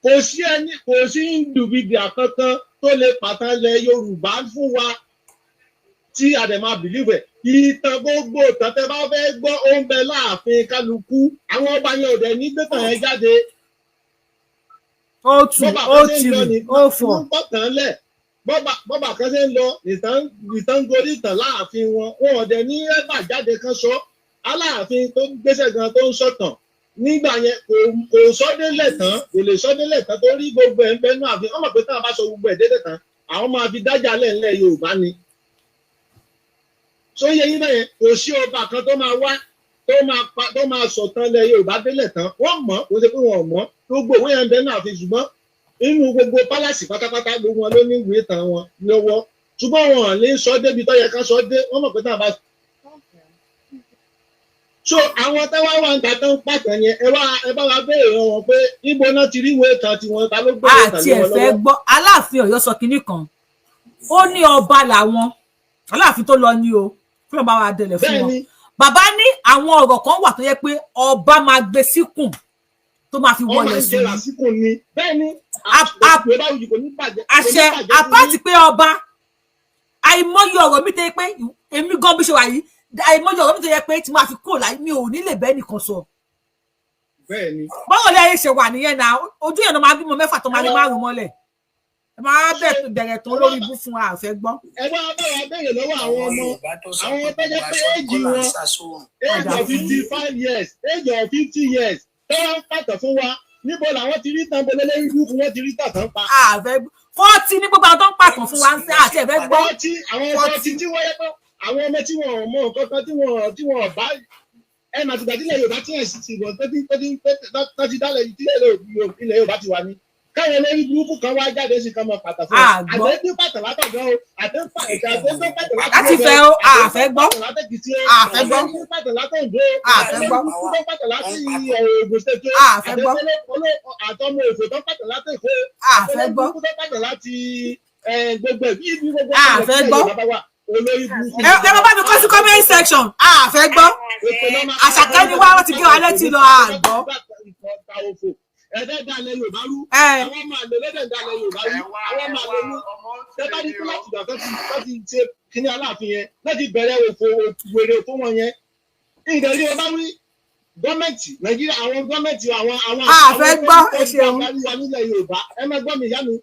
Speaker 7: Kò sí ẹni, kò sí individual kankan tó lè pàtàn ilẹ̀ Yorùbá fún wa tí a dẹ̀ máa believe ẹ̀. Ìtàn, gbogbo ìtàn tẹ bá fẹ́ gbọ́, ó ń bẹ láàfin kálukú. Àwọn ọba yẹn ò dẹ̀ ní gbẹ́tàn yẹn jáde.
Speaker 1: Ó tù, ó tìrì, ó fọ̀.
Speaker 7: Bọ́tàn lẹ̀, bọ́bà kan ṣe ń lọ ìtàn gorí ìtàn láàfin wọn, wọn ò dẹ̀ ní ẹ́bà jáde kan sọ. Aláàfin tó gbéṣẹ́ gan tó ń sọ̀tàn nígbà yẹn, kò sọdélẹ̀ tán, kò lè sọdélẹ̀ tán, torí gbogbo ẹ̀ ń bẹ nú ààfin. Wọ́n mọ̀ pé táwọn bá sọ gbogbo ẹ̀ délẹ̀ tán, àwọn máa fi dájà lẹ̀ ńlẹ̀ Yorùbá ni. Tó yẹ yín bẹ́yẹn, kò sí ọba kan tó máa wá tó máa sọ̀tàn lẹ̀ Yorùbá délẹ̀ tán. Wọ́n mọ̀, kò ṣe pé wọn ò mọ̀, gbogbo òwe yẹn ń bẹ náà fi, ṣùgbọ́n inú gbogbo pálásì pátápátá, gbogbo wọn ló ní ìwé tán wọn lọ́wọ́, ṣùgbọ́n wọn ò ní sọ débi tó yẹ ká sọ dé. Wọ́n mọ̀ pé táwọn bá so àwọn táwa wà ń ta tán pàtàn yẹn, ẹ wá, ẹ bá wa béèrè wọn pé ibo náà ti rí ìwé ìtàn tiwọn, ta ló gbé ìwé ìtàn
Speaker 1: Àti
Speaker 7: lé wọn
Speaker 1: ẹ̀fẹ́
Speaker 7: lọ́wọ́?
Speaker 1: gbọ́, Aláàfin Ọ̀yọ́ sọ kinní kan, ó ní ọba làwọn. Aláàfin tó lọ ní o, fún ọba wa délẹ̀ fún wọn. Bàbá ní àwọn ọ̀rọ̀ kan wà tó yẹ pé ọba máa gbé síkùn tó máa fi
Speaker 7: Wọ́n
Speaker 1: wọlé
Speaker 7: máa ń
Speaker 1: sùn
Speaker 7: jẹrà
Speaker 1: ní.
Speaker 7: síkùn ni, bẹ́ẹ̀ ni. Yorùbá wuyì, kò ní bàjẹ́, kò ní
Speaker 1: Àṣẹ.
Speaker 7: bàjẹ́ fún
Speaker 1: Apart
Speaker 7: yín.
Speaker 1: pé ọba, àìmọye ọ̀rọ̀ mi tẹ́ pé èmi gan bí ṣe wà yìí, àìmọye ọ̀rọ̀ mi tó yẹ pé tí máa fi kúrò láyé, mi ò ní lè bẹ́ẹ̀ nìkan sọ.
Speaker 7: Bẹ́ẹ̀ ni.
Speaker 1: Báwo lè ayé ṣe wà nìyẹn náà? Ojú yẹn náà máa bímọ mẹ́fà tó máa lé márùn mọ́lẹ̀, ẹ máa bẹ̀rẹ̀ tó lórí ibú fún wa, àfẹ́ gbọ́.
Speaker 7: Ẹ bá bá wa béèrè lọ́wọ́ àwọn ọmọ, àwọn tó jẹ́ pé éèjì wọn, age of 55 years, age of 50 years, tó wọ́n ń pàtàn fún wa, níbo làwọn ti rí tán bolélé irúkú wọ́n ti rí tàtàn pa?
Speaker 1: Àfẹ́ 40 ní gbogbo àwọn tó ń pàtàn fún wa ń sẹ́ àti ẹ̀fẹ́ gbọ́.
Speaker 7: 40, àwọn 40 tí wọ́n yẹ pé àwọn ọmọ tí wọn ò mọ nǹkan kan, tí wọn ò bá ẹ mà tìgbà tí ilẹ̀ Yorùbá tí ẹ̀ sì ti wọ̀ tó ti dálẹ̀, tí ilẹ̀ Yorùbá ti wà ní káwọn olórí burúkú kan wá jáde sí kan mọ pàtàkì fún wa.
Speaker 1: Àgbọ́.
Speaker 7: Àtẹ̀tí pàtàkì látọ̀dọ̀ o, àtẹ̀tí pàtàkì
Speaker 1: Láti fẹ́ o, àfẹ́ gbọ́.
Speaker 7: Látẹ̀kìtì o,
Speaker 1: Àfẹ́ gbọ́.
Speaker 7: àtẹ̀tí pàtàkì látọ̀dọ̀ o,
Speaker 1: Àfẹ́ gbọ́.
Speaker 7: àtẹ̀tí pàtàkì láti Ògùn State o,
Speaker 1: Àfẹ́ gbọ́.
Speaker 7: àtẹ̀tí àtọmọ òfò tó pàtàkì látẹ̀kọ́,
Speaker 1: Àfẹ́ gbọ́.
Speaker 7: tó pàtàkì láti gbogbo ẹ̀ bí gbogbo
Speaker 1: Àfẹ́ gbọ́.
Speaker 7: olórí burúkú.
Speaker 1: Ẹ bá mi kọ sí comment section, àfẹ́ gbọ́. Àṣàkẹ́ ni wá, wọ́n ti gé wa létí lọ, àgbọ́.
Speaker 7: Ẹ̀ẹ́dẹ́ dalẹ̀ Yorùbá rú, àwọn máa lè lẹ́dẹ̀ dalẹ̀ Yorùbá rú, àwọn máa lè rú. Tẹ́bá ní kí láti ìgbà tó ti ṣe kíní Aláàfin yẹn láti bẹ̀rẹ̀ òfò wèrè òfò wọn yẹn, ìdẹ̀rí ọba wí gọ́ọ̀mẹ̀ntì Nàìjíríà, àwọn gọ́ọ̀mẹ̀ntì àwọn
Speaker 1: A fẹ́ gbọ́,
Speaker 7: tó
Speaker 1: ẹ
Speaker 7: ń
Speaker 1: ṣeun.
Speaker 7: darí wa nílẹ̀ Yorùbá, ẹ má gbọ́ mi, ìyá mi,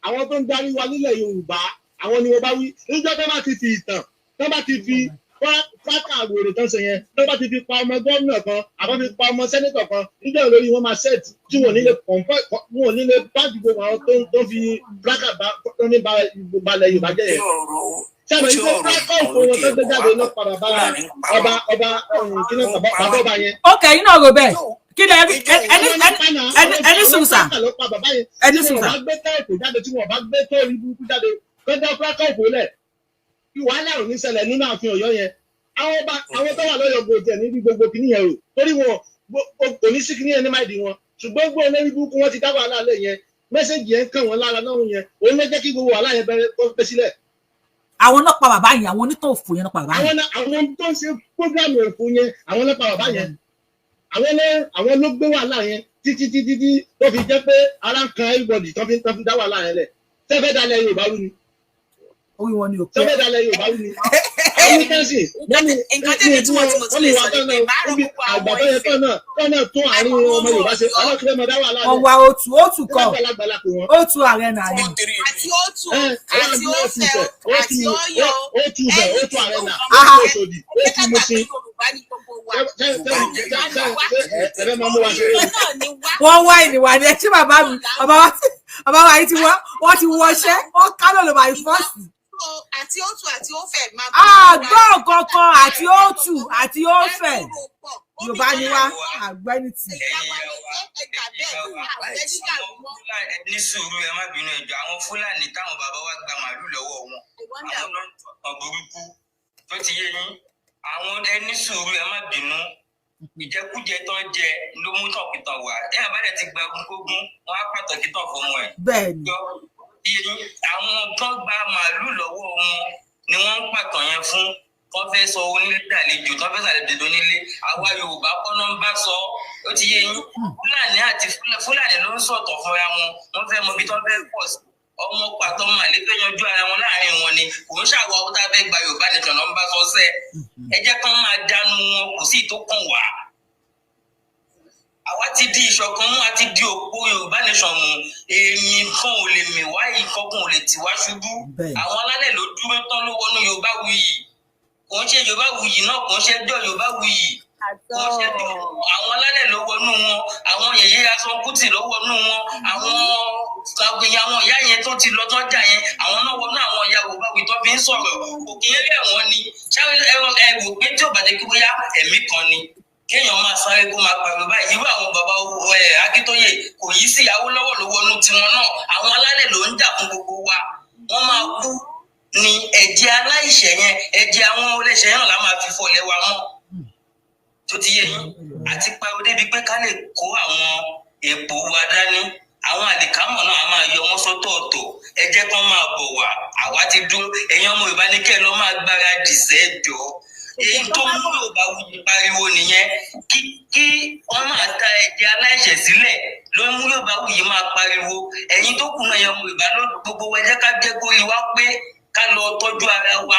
Speaker 7: àwọn tó ń darí wa nílẹ̀ Yorùbá, àwọn ni wọ́n bá wí níjọ́ tó bá ti fi ìtàn Tó bá ti fi fákà wèrè tán ṣe yẹn, tó bá ti fi pa ọmọ gómìnà kan àbá fi pa ọmọ senator kan níjọ́, lórí wọn máa set tí wọn ò ní lè kọ̀ǹfà, wọn ò ní lè bá gbogbo àwọn tó ń fi fúlákà bá tó ní balẹ̀ Yorùbá jẹ́ yẹn. Sábà yìí pé fúlákà òfò wọn tó gbé jáde lọ padà bá ọba kí ló bàbá ọba yẹn.
Speaker 1: Ok, yín náà rò bẹ́ẹ̀. Kí lẹ ẹni ẹni ẹni sùn sà, ẹni sùn
Speaker 7: Tí
Speaker 1: sà.
Speaker 7: wọn bá gbé táìpù jáde, tí wọn bá gbé tó orí burúkú jáde, kọjá fúlákà òfò lẹ̀, wàhálà ò ní ṣẹlẹ̀ nínú ààfin Ọ̀yọ́ yẹn. Àwọn ọba, àwọn tó wà lọ́yọ̀ gbòòtì ẹ̀ níbi gbogbo kìíní yẹn rò torí wọn kò ní sí kìíní yẹn ní máìdí wọn, ṣùgbọ́n gbọ́ olórí burúkú wọn ti dá wàhálà lẹ̀ yẹn. Message yẹn ń kàn wọ́n lára náà yẹn, òun ló jẹ́ kí gbogbo wàhálà yẹn bẹ̀rẹ̀ kó bẹ́ sílẹ̀.
Speaker 1: Àwọn náà pa bàbá yẹn, àwọn onítàn òfò yẹn náà pa bàbá yẹn.
Speaker 7: Àwọn tó ń ṣe program òfò yẹn, àwọn ló pa bàbá yẹn. Àwọn ló gbé wàhálà yẹn títí títí tí tó fi jẹ́ pé ara ń kan everybody, tó fi dá wàhálà yẹn lẹ̀. Tẹ́fẹ́ dalẹ̀ Yorùbá rú ni.
Speaker 1: Orí wọn ni ò pé.
Speaker 7: Tẹ́fẹ́ dalẹ̀ Yorùbá rú ni. Àwọn tẹ́sí wọ́n ní
Speaker 8: Nǹkan tẹ́mi tí wọ́n ti mo tún lè sọ ni pé máa rọ
Speaker 7: níbi
Speaker 8: gbogbo
Speaker 7: àgbà
Speaker 8: àwọn
Speaker 7: tó yẹ
Speaker 8: Ifẹ̀
Speaker 7: tán náà tún àárín ọmọ Yorùbá ṣe, alákùnrin máa dá wàhálà
Speaker 1: Wọn
Speaker 7: lẹ̀.
Speaker 1: wá òtù òtù kọ
Speaker 7: Àgbàlagbà pè wọ́n.
Speaker 1: Òtù ààrẹ náà ni.
Speaker 8: Àti òtù àti òfẹ àti Ọ̀yọ́.
Speaker 7: Ó tu Ifẹ̀, ó tu Arena, ó
Speaker 1: Ah.
Speaker 7: tu Òṣòdì, ó tu Mùṣín.
Speaker 8: Yorùbá ní gbogbo wa.
Speaker 7: Ẹ fẹ́ máa mú wa ṣeré.
Speaker 8: Ìkan náà ni wá.
Speaker 1: Wọ́n wá ìnìwà ni ẹ ṣé. Bàbá mi, bàbá wa bàbá wa yìí ti wọ́, wọ́n ti wọṣẹ́, wọ́n kálọ̀ ló by force.
Speaker 8: So, àti òtù àti òfẹ máa
Speaker 1: Àgbọ̀ kankan àti òtù àti òfẹ, Yorùbá ni wá, àgbẹ́ni tì.
Speaker 2: Ní sùúrù, ẹ má bínú, ẹjọ. Àwọn Fúlàní táwọn bàbá wa gba màálù lọ́wọ́ wọn, àwọn náà ń tọkàn burúkú tó ti yé yín. Àwọn ẹni sùúrù, ẹ má bínú. Ìjẹkújẹ tó ń jẹ ló mú tọkìtàn wá. Ẹ àbálẹ ti gba ogúnkógún, wọn á pàtàkìtàn fọmọ ẹ.
Speaker 1: Bẹ́ẹ̀ ni.
Speaker 2: Gbọ́ iye yín, àwọn tó gba màálù lọ́wọ́ wọn ni wọ́n ń pàtàn yẹn fún. Wọ́n fẹ́ sọ onílé dàlejò, tó fẹ́ sàlejò lónílé. Àwa Yorùbá kọ́ náà ń bá sọ, ó ti yé yín. Fúlàní àti Fúlàní ló ń sọ̀tọ̀ fúnra wọn. Wọ́n fẹ́ mọ ibi tó fẹ́ pọ̀ sí. Ọmọ pàtó màlẹ́ fẹ́ yanjú ara wọn láàrin wọn ni. Kò ń ṣàwọ̀ tá a fẹ́ gba Yorùbá nìkan ló ń bá sọ sẹ́. Ẹ jẹ́ kán máa dánú wọn, kò sí ìtó kàn wá. Àwa ti di ìṣọ̀kan mú, a ti di òpó Yorùbá nation mú. Èmi kan ò lè mì wá, ìkan kan ò lè tì wá ṣubú. Àwọn alálẹ̀ ló dúró tán, ló wọnú Yorùbá wuyì. Kò ń ṣe Yorùbá wuyì náà, kò ń ṣe ẹjọ́ Yorùbá wuyì, kò ń ṣe ẹjọ́ àwọn alálẹ̀ ló wọnú wọn. Àwọn yèyé Aṣọ Kútì ló wọnú wọn. Àwọn àwọn ìyá yẹn tó ti lọ tọ́jà yẹn, àwọn náà wọnú àwọn ìyá Yorùbá wuyì tó fi ń sọ̀rọ̀. Kò kí ń rẹ̀ wọ́n ni. Ṣáà ẹ wò pé tí ò bá jẹ́ kí bóyá ẹ̀mí kan ni kéèyàn máa sáré kó máa pariwo báyìí, irú àwọn bàbá ẹ Akíntóyè kò yí sí Awólọ́wọ̀ ló wọnú tiwọn náà. Àwọn alálẹ̀ ló ń jà fún gbogbo wa. Wọ́n máa kú ni. Ẹ̀jẹ̀ aláìṣẹ̀ yẹn, ẹ̀jẹ̀ àwọn ẹlẹ́ṣẹ̀ yẹn la máa fi fọlẹ̀ wa mọ́, tó ti yé yín. Àti pariwo débi pé ká lè kó àwọn èèpo wa dání, àwọn àlìkámọ̀ náà a máa yọ wọ́n sọ́tọ̀ọ̀tọ̀. Ẹ jẹ́ kán máa bọ̀ wá. Àwa ti dúró. Ẹ̀yin ọmọ Yorùbá ní kẹ́ ẹ lọ́ máa gbáradì sẹ́jọ́. Èyí tó mú Yorùbá wuyì pariwo nìyẹn. Kí wọ́n máa ta ẹ̀jẹ̀ aláìṣẹ̀ sílẹ̀ ló mú Yorùbá wuyì máa pariwo. Ẹ̀yin tó kù náà, ẹ̀yin ọmọ Yorùbá ló gbogbo wa, ẹ jẹ́ ká jẹ́ kó rí wa pé ká lọ tọ́jú ara wa.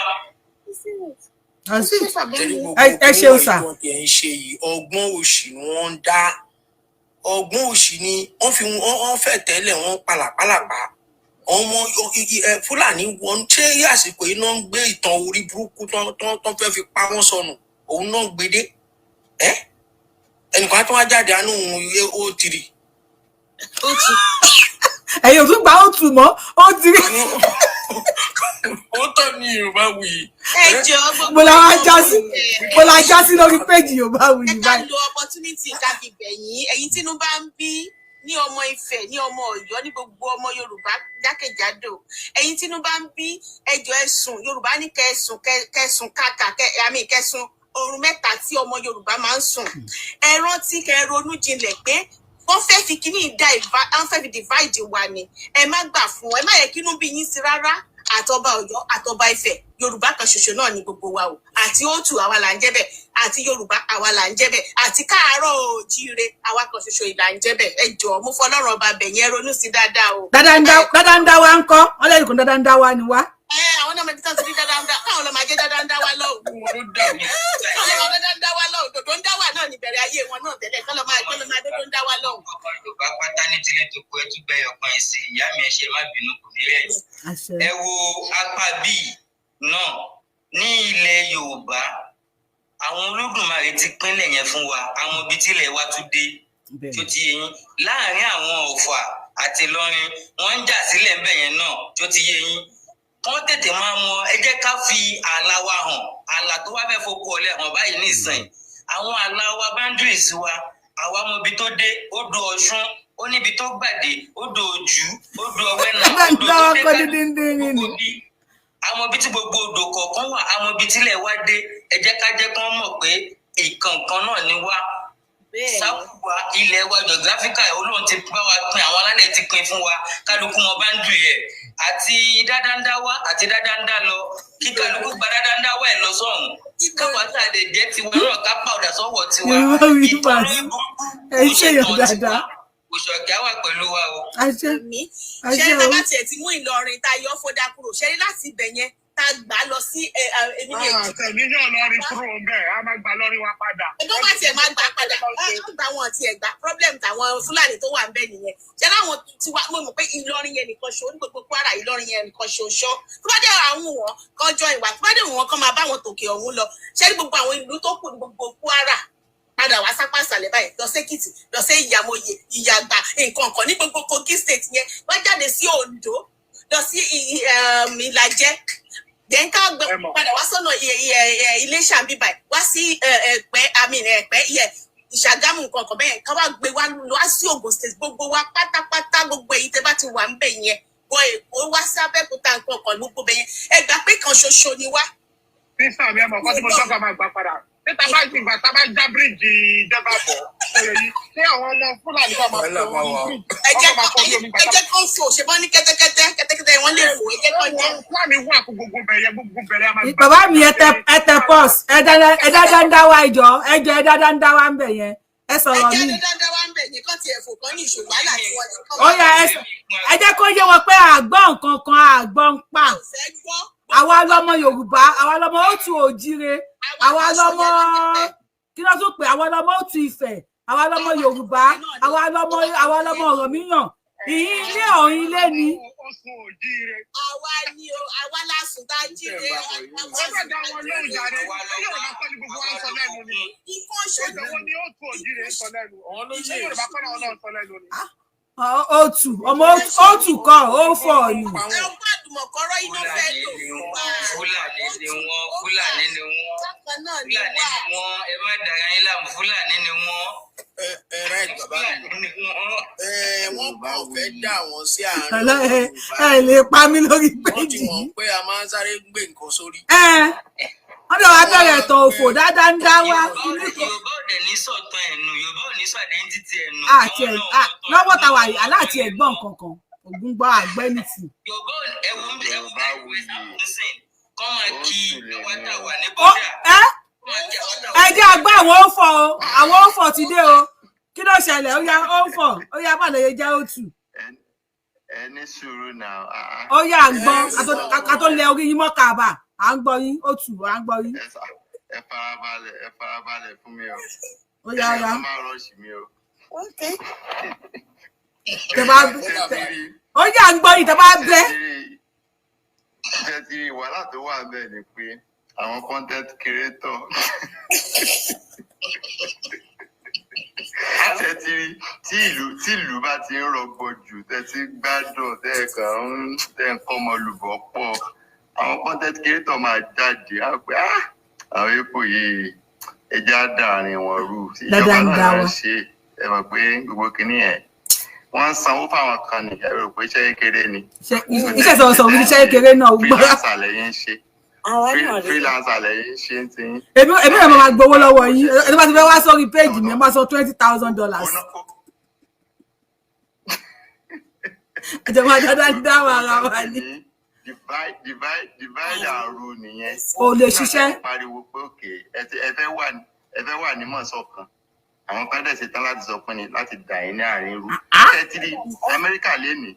Speaker 1: Ẹ ṣeun sà.
Speaker 9: Ẹ ń ṣe yìí, ọgbọ́n òṣì ni wọ́n ń dá. Ọgbọ́n òṣì ni wọ́n fi wọ́n fẹ́ tẹ́lẹ̀ wọ́n palàpalàpà ọmọ Fúlàní. Wọn ṣé àsìkò yìí náà ń gbé ìtàn orí burúkú tán fẹ́ fi pa wọ́n sọnù, òun náà ń gbé dé. Ẹ ẹnìkan tó wá jáde àánú òun yé ó tiri.
Speaker 1: Ẹ̀yin ò tún gbà ó tù mọ́, ó ti rí.
Speaker 9: Ó tọ́ ní Yorùbá wuyì.
Speaker 8: Ẹ jọ, gbogbo
Speaker 1: Mo la wá já sí, mo la já sí lórí péjì Yorùbá wuyì
Speaker 8: ẹ ká
Speaker 1: báyìí.
Speaker 8: Lo opportunity ká fi bẹ̀yìn ẹ̀yin tínú bá ń bí ní ọmọ Ifẹ̀, ní ọmọ Ọ̀yọ́, ní gbogbo ọmọ Yorùbá jákèjádò. Ẹ̀yin tínú bá ń bí, ẹjọ́, ẹ sùn. Yorùbá ní kẹsùn kẹsùn kàkà kẹ àmì kẹsùn oorun mẹ́ta tí ọmọ Yorùbá máa ń sùn. Ẹ rántí kẹ ronú jinlẹ̀ pé wọ́n fẹ́ fi kíní dá, wọ́n fẹ́ fi divide wa ni. Ẹ má gbà fún ẹ, má yẹ kínú bí yín sí rárá. Àtọba Ọ̀yọ́, àtọba Ifẹ̀, Yorùbá kan ṣoṣo náà ni gbogbo wa o. Àti òtù, àwa là ń jẹ́ bẹ́ẹ̀. Àti Yorùbá, àwa là ń jẹ́ bẹ́ẹ̀. Àti káàárọ̀ oòjíire, àwa kan ṣoṣo ìlà ń jẹ́ bẹ́ẹ̀. Ẹ jọ̀ọ́, mo fọlọ́run ọba bẹ̀yẹn, ẹ ronú sí dáadáa o.
Speaker 1: Dáadáa ń dá wa ń kọ́ wọ́n lẹ́yìn kan, dáadáa ń dá wa ni wá.
Speaker 8: Ẹ àwọn náà máa ti rí dáadáa ń dá, káwọn lọ máa jẹ́ dáadáa ń dá wa lọ́wọ́, káwọn lọ máa dáadáa ń dá wa lọ́wọ́. Dòdò ń dá wa náà níbẹ̀rẹ̀ ayé wọn náà tẹ́lẹ̀, kọ́ lọ máa gbé lọ máa dòdò ń dá wa lọ́wọ́.
Speaker 2: Ọmọ Yorùbá pátá ní tilé tó kó, ẹ tún gbẹ ọkàn ẹ sí. Ìyá mi, ẹ ṣe, má bínú, kò ní rẹ̀. Ẹ wo apá bíi náà. Ní ilẹ̀ Yorùbá, àwọn Olódùmarè ti pínlẹ̀ yẹn fún wa, àwọn ibi tílẹ̀ wa tún dé tó ti yé yín. Láàárín àwọn Ọ̀fà àti Ìlọrin, wọ́n ń jà sílẹ̀ ńbẹ̀ yẹn náà tó ti yé yín. Kán tètè máa mọ, ẹ jẹ́ ká fi ààlà wa hàn, ààlà tó wá fẹ́ fokú ọ̀lẹ́ hàn báyìí nísìnyí. Àwọn ààlà wa, boundaries wa, àwa mọ ibi tó dé. Odò Ọ̀ṣun, ó níbi tó gbàdé, odò Òjú, odò Ọ̀wẹ́nà, odò tó dé gbogbo bí àwọn ibi tí gbogbo odò kọ̀ọ̀kan wà, àwọn ibi tílẹ̀ wá dé. Ẹ jẹ́ ká jẹ́ kán mọ̀ pé ìkànkan náà ni wá sáwùwà. Ilẹ̀ wa geographical, Olóhùn ti bá wa pín, àwọn alálẹ̀ ti pín fún wa. Kálukú wọn boundary ẹ̀ àti dáadáa àti dáadáa lọ, kí kálukú gba dáadáa ẹ̀ lọ sọ́hùn, káwa tá a lè jẹ́ tiwa náà ká pàwọ́dà sọ́wọ́ tiwa. Ìtọ́jú burúkú
Speaker 1: ẹ ṣe yàn dáadáa.
Speaker 2: Òṣòkè wà pẹ̀lú wa o.
Speaker 1: Àṣẹ.
Speaker 8: Ṣé tá a bá tiẹ̀ ti mú Ìlọrin, tá a yọ fódà kúrò, ṣe ní láti ibẹ̀ yẹn tá a gbà lọ sí èmi ní Èkìtì.
Speaker 4: Àtẹ̀mí yàn lọrin kúrò ń bẹ̀, á máa gbà lọrin wa padà.
Speaker 8: Ẹgbẹ́ bá tiẹ̀ máa gbà padà, á gbà wọn tiẹ̀ gbà. Problem tàwọn Fúlàní tó wà ń bẹ̀ nìyẹn. Ṣé láwọn tiwa, mo mọ̀ pé Ìlọrin yẹn nìkan ṣo ní gbogbo Kwara, Ìlọrin yẹn nìkan ṣoṣo. Tó bá dé àwọn wọn kan jọ ìwà, tó bá dé wọn kan máa bá wọn tòkè ọ̀hún lọ. Ṣé ní gbogbo àwọn ìlú tó kù ní gbogbo Kwara padà wá sápá ìsàlẹ̀ báyìí, lọ sí Èkìtì, lọ sí Ìyàmóye, Ìyàgbà, nǹkan kan ní gbogbo Kogi State yẹn, wọ́n jáde sí Oǹdó, lọ sí Ìlàjẹ, then ká padà wá sọ́nà Iléṣà ń bíbáyìí, wá sí Ẹ̀pẹ́, àmì Ẹ̀pẹ́ yẹ, Ìṣàgámù, nǹkan kan bẹ́ẹ̀, ká wá gbé wá wá sí Ògùn State. Gbogbo wa pátápátá, gbogbo èyí tẹ́ bá ti wà ń bẹ̀ yẹn, wọ Èkó wá sí Abẹ́òkúta, nǹkan kan, gbogbo bẹ̀ yẹn, ẹ gbà pé kan ṣoṣo ni wá.
Speaker 4: Sísà mi, ẹ mọ̀ kọ́ tí mo sọ́kà máa gbà padà títa bá ìgbà tá a bá já bíríìjì ìjọba bọ̀ ọ̀rọ̀ yìí, ṣé àwọn ọmọ Fúlàní bá máa fọ orí bíríìjì?
Speaker 8: Ẹ jẹ́ kó fò, ṣe bọ́ ní kẹ́tẹ́kẹ́tẹ́, kẹ́tẹ́kẹ́tẹ́ wọ́n lè fò, ẹ jẹ́ kó jẹ́.
Speaker 4: Fúlàní wà fún gbogbo bẹ̀rẹ̀, gbogbo bẹ̀rẹ̀ a máa gbà.
Speaker 1: Bàbá mi, ẹ tẹ pause, ẹ dáadáa ń dá wa ìjọ, ẹ jọ, ẹ dáadáa ń dá wa ń bẹ̀ yẹn, ẹ sọ̀rọ̀ mi.
Speaker 8: Ẹ jẹ́ dáadáa wa ń bẹ̀ yẹn, kán tiẹ̀ fò kán ní ìṣòwò wàhálà tí wọ́n ti kọ́.
Speaker 1: Ó yá, ẹ jẹ́ kó yé wọn pé àgbọ̀n kankan àgbọ̀n pa. Àwa lọmọ Yorùbá, àwa lọmọ òtù òjire, àwa lọmọ kí ló tún pè, àwa lọmọ òtù Ifẹ̀, àwa lọmọ Yorùbá, àwa lọmọ Ọ̀rànmíyàn, ìyín ilé ọ̀hún ilé ni.
Speaker 8: Àwa ni o, àwa la sùn tá a jíire.
Speaker 4: Ọjọ́ ìdá wọn lóhùn jáde, ṣé Yorùbá kọ́ ni gbogbo wa ń sọ lẹ́nu ni?
Speaker 8: Ikán ṣojú.
Speaker 4: Èdè wo ni ó tún òjìrè ń sọ lẹ́nu? Ṣé Yorùbá kọ́ náà ń sọ lẹ́nu ni?
Speaker 1: Òtù ọmọ òtù kọ ó fọ ni.
Speaker 8: Ọgbọ́n àdùmọ̀kọ́rọ́ iná fẹ́ lò fún wa.
Speaker 2: Fúlàní ni wọ́n, Fúlàní ni wọ́n.
Speaker 8: Bákan náà ni
Speaker 2: Fúlàní
Speaker 8: wà.
Speaker 2: ni wọ́n, ẹ má dara yín láàmú, Fúlàní ni wọ́n.
Speaker 9: Ẹ ẹ right, bàbá mi.
Speaker 2: Fúlàní ni wọ́n.
Speaker 9: Ẹ wọ́n kàn fẹ́ dà wọ́n sí àárín
Speaker 1: Ọlọ́ ẹ
Speaker 9: Yorùbá.
Speaker 1: Ẹ lè pa mí lórí
Speaker 9: Wọ́n ti
Speaker 1: péjì
Speaker 9: mọ̀
Speaker 1: yìí.
Speaker 9: pé a máa ń sáré gbé nǹkan sórí.
Speaker 1: Ẹ wọ́n dẹ̀ wá bẹ̀rẹ̀ ẹ̀tàn òfò, dáadáa ń dá wá.
Speaker 2: Yorùbá ò dẹ̀ ní sọ̀tàn ẹ̀nu, Yorùbá ò ní sọ identity ẹ̀nu.
Speaker 1: Àti ẹ̀ lọ́wọ́ tàwa yìí aláàtì ẹ̀gbọ́n kankan ògùn gbọ́ àgbẹ́nìtì.
Speaker 2: Yorùbá ò ẹ̀wù ẹ̀wù ẹ̀wù ẹ̀sìn kọ́ máa kí àwa tá a wà ní
Speaker 1: Ó
Speaker 2: bọ́dà.
Speaker 1: ẹ
Speaker 2: Kọ́ máa kí àwa tá a
Speaker 1: ẹ jẹ́ àgbà àwọn ó fọ̀ o, àwọn ó fọ̀ ti dé o. Kí ló ṣẹlẹ̀? Ó yá, ó fọ̀, ó yá, bá lè jẹ́ òtù.
Speaker 10: Ẹ ní sùúrù náà.
Speaker 1: Ó yá, à ń gbọ́ ká tó lẹ orí yín mọ́ kàbà, à ń gbọ́ yín, òtù, à ń gbọ́ yín.
Speaker 10: Ẹ farabalẹ̀, ẹ farabalẹ̀ fún mi o.
Speaker 1: Ó yá, ó yá.
Speaker 10: Ẹ má rush mi o.
Speaker 1: Tẹ bá ó yá, à ń gbọ́ yín, tẹ bá bẹ́.
Speaker 10: Ṣé ti rí wàhálà tó wà bẹ́ẹ̀ ni pé àwọn content creator, ṣé ti rí tí ìlú bá ti ń rọgbọ jù, tẹ́ ti ń gbádùn, tẹ́ kàn ń tẹ́ ń kọ́ ọmọlùbọ́ pọ̀, àwọn content creator máa jáde á pé, "Ah, àwọn epo yìí, ẹja dàrin wọn rú." Ìjọba
Speaker 1: Dáadáa ń dá
Speaker 10: náà
Speaker 1: wa.
Speaker 10: ń ṣe. Ẹ mọ̀ pé gbogbo kinní yẹn, wọ́n ń sanwó fáwọn kan ní, ẹ rò pé iṣẹ́ kékeré ni.
Speaker 1: Iṣẹ́ sọ̀rọ̀sọ̀rọ̀, iṣẹ́ kékeré náà gbọ́.
Speaker 10: Freelancer lẹ́yìn ń ṣe.
Speaker 11: Àwa náà rí.
Speaker 10: Freelancer lẹ́yìn ń ṣe ń ti yín.
Speaker 1: Èmi náà máa gbowó lọ́wọ́ yín. Ẹni bá ti fẹ́ wá sórí péèjì mi, ẹ máa sọ $20,000. Ẹjọ máa dáadáa ń dá wa ara wa ní.
Speaker 10: Divide, divide, divide and rule nìyẹn.
Speaker 1: Kò lè ṣiṣẹ́.
Speaker 10: Nígbà tí wọ́n pariwo pé òkè ẹ fẹ́ wà ní mọ̀ọ́sọ̀ kan, àwọn kan dẹ̀ ṣetán láti sọ pé ní láti dà yín ní àárín rú. Ṣé ti rí Amẹ́ríkà lénìí?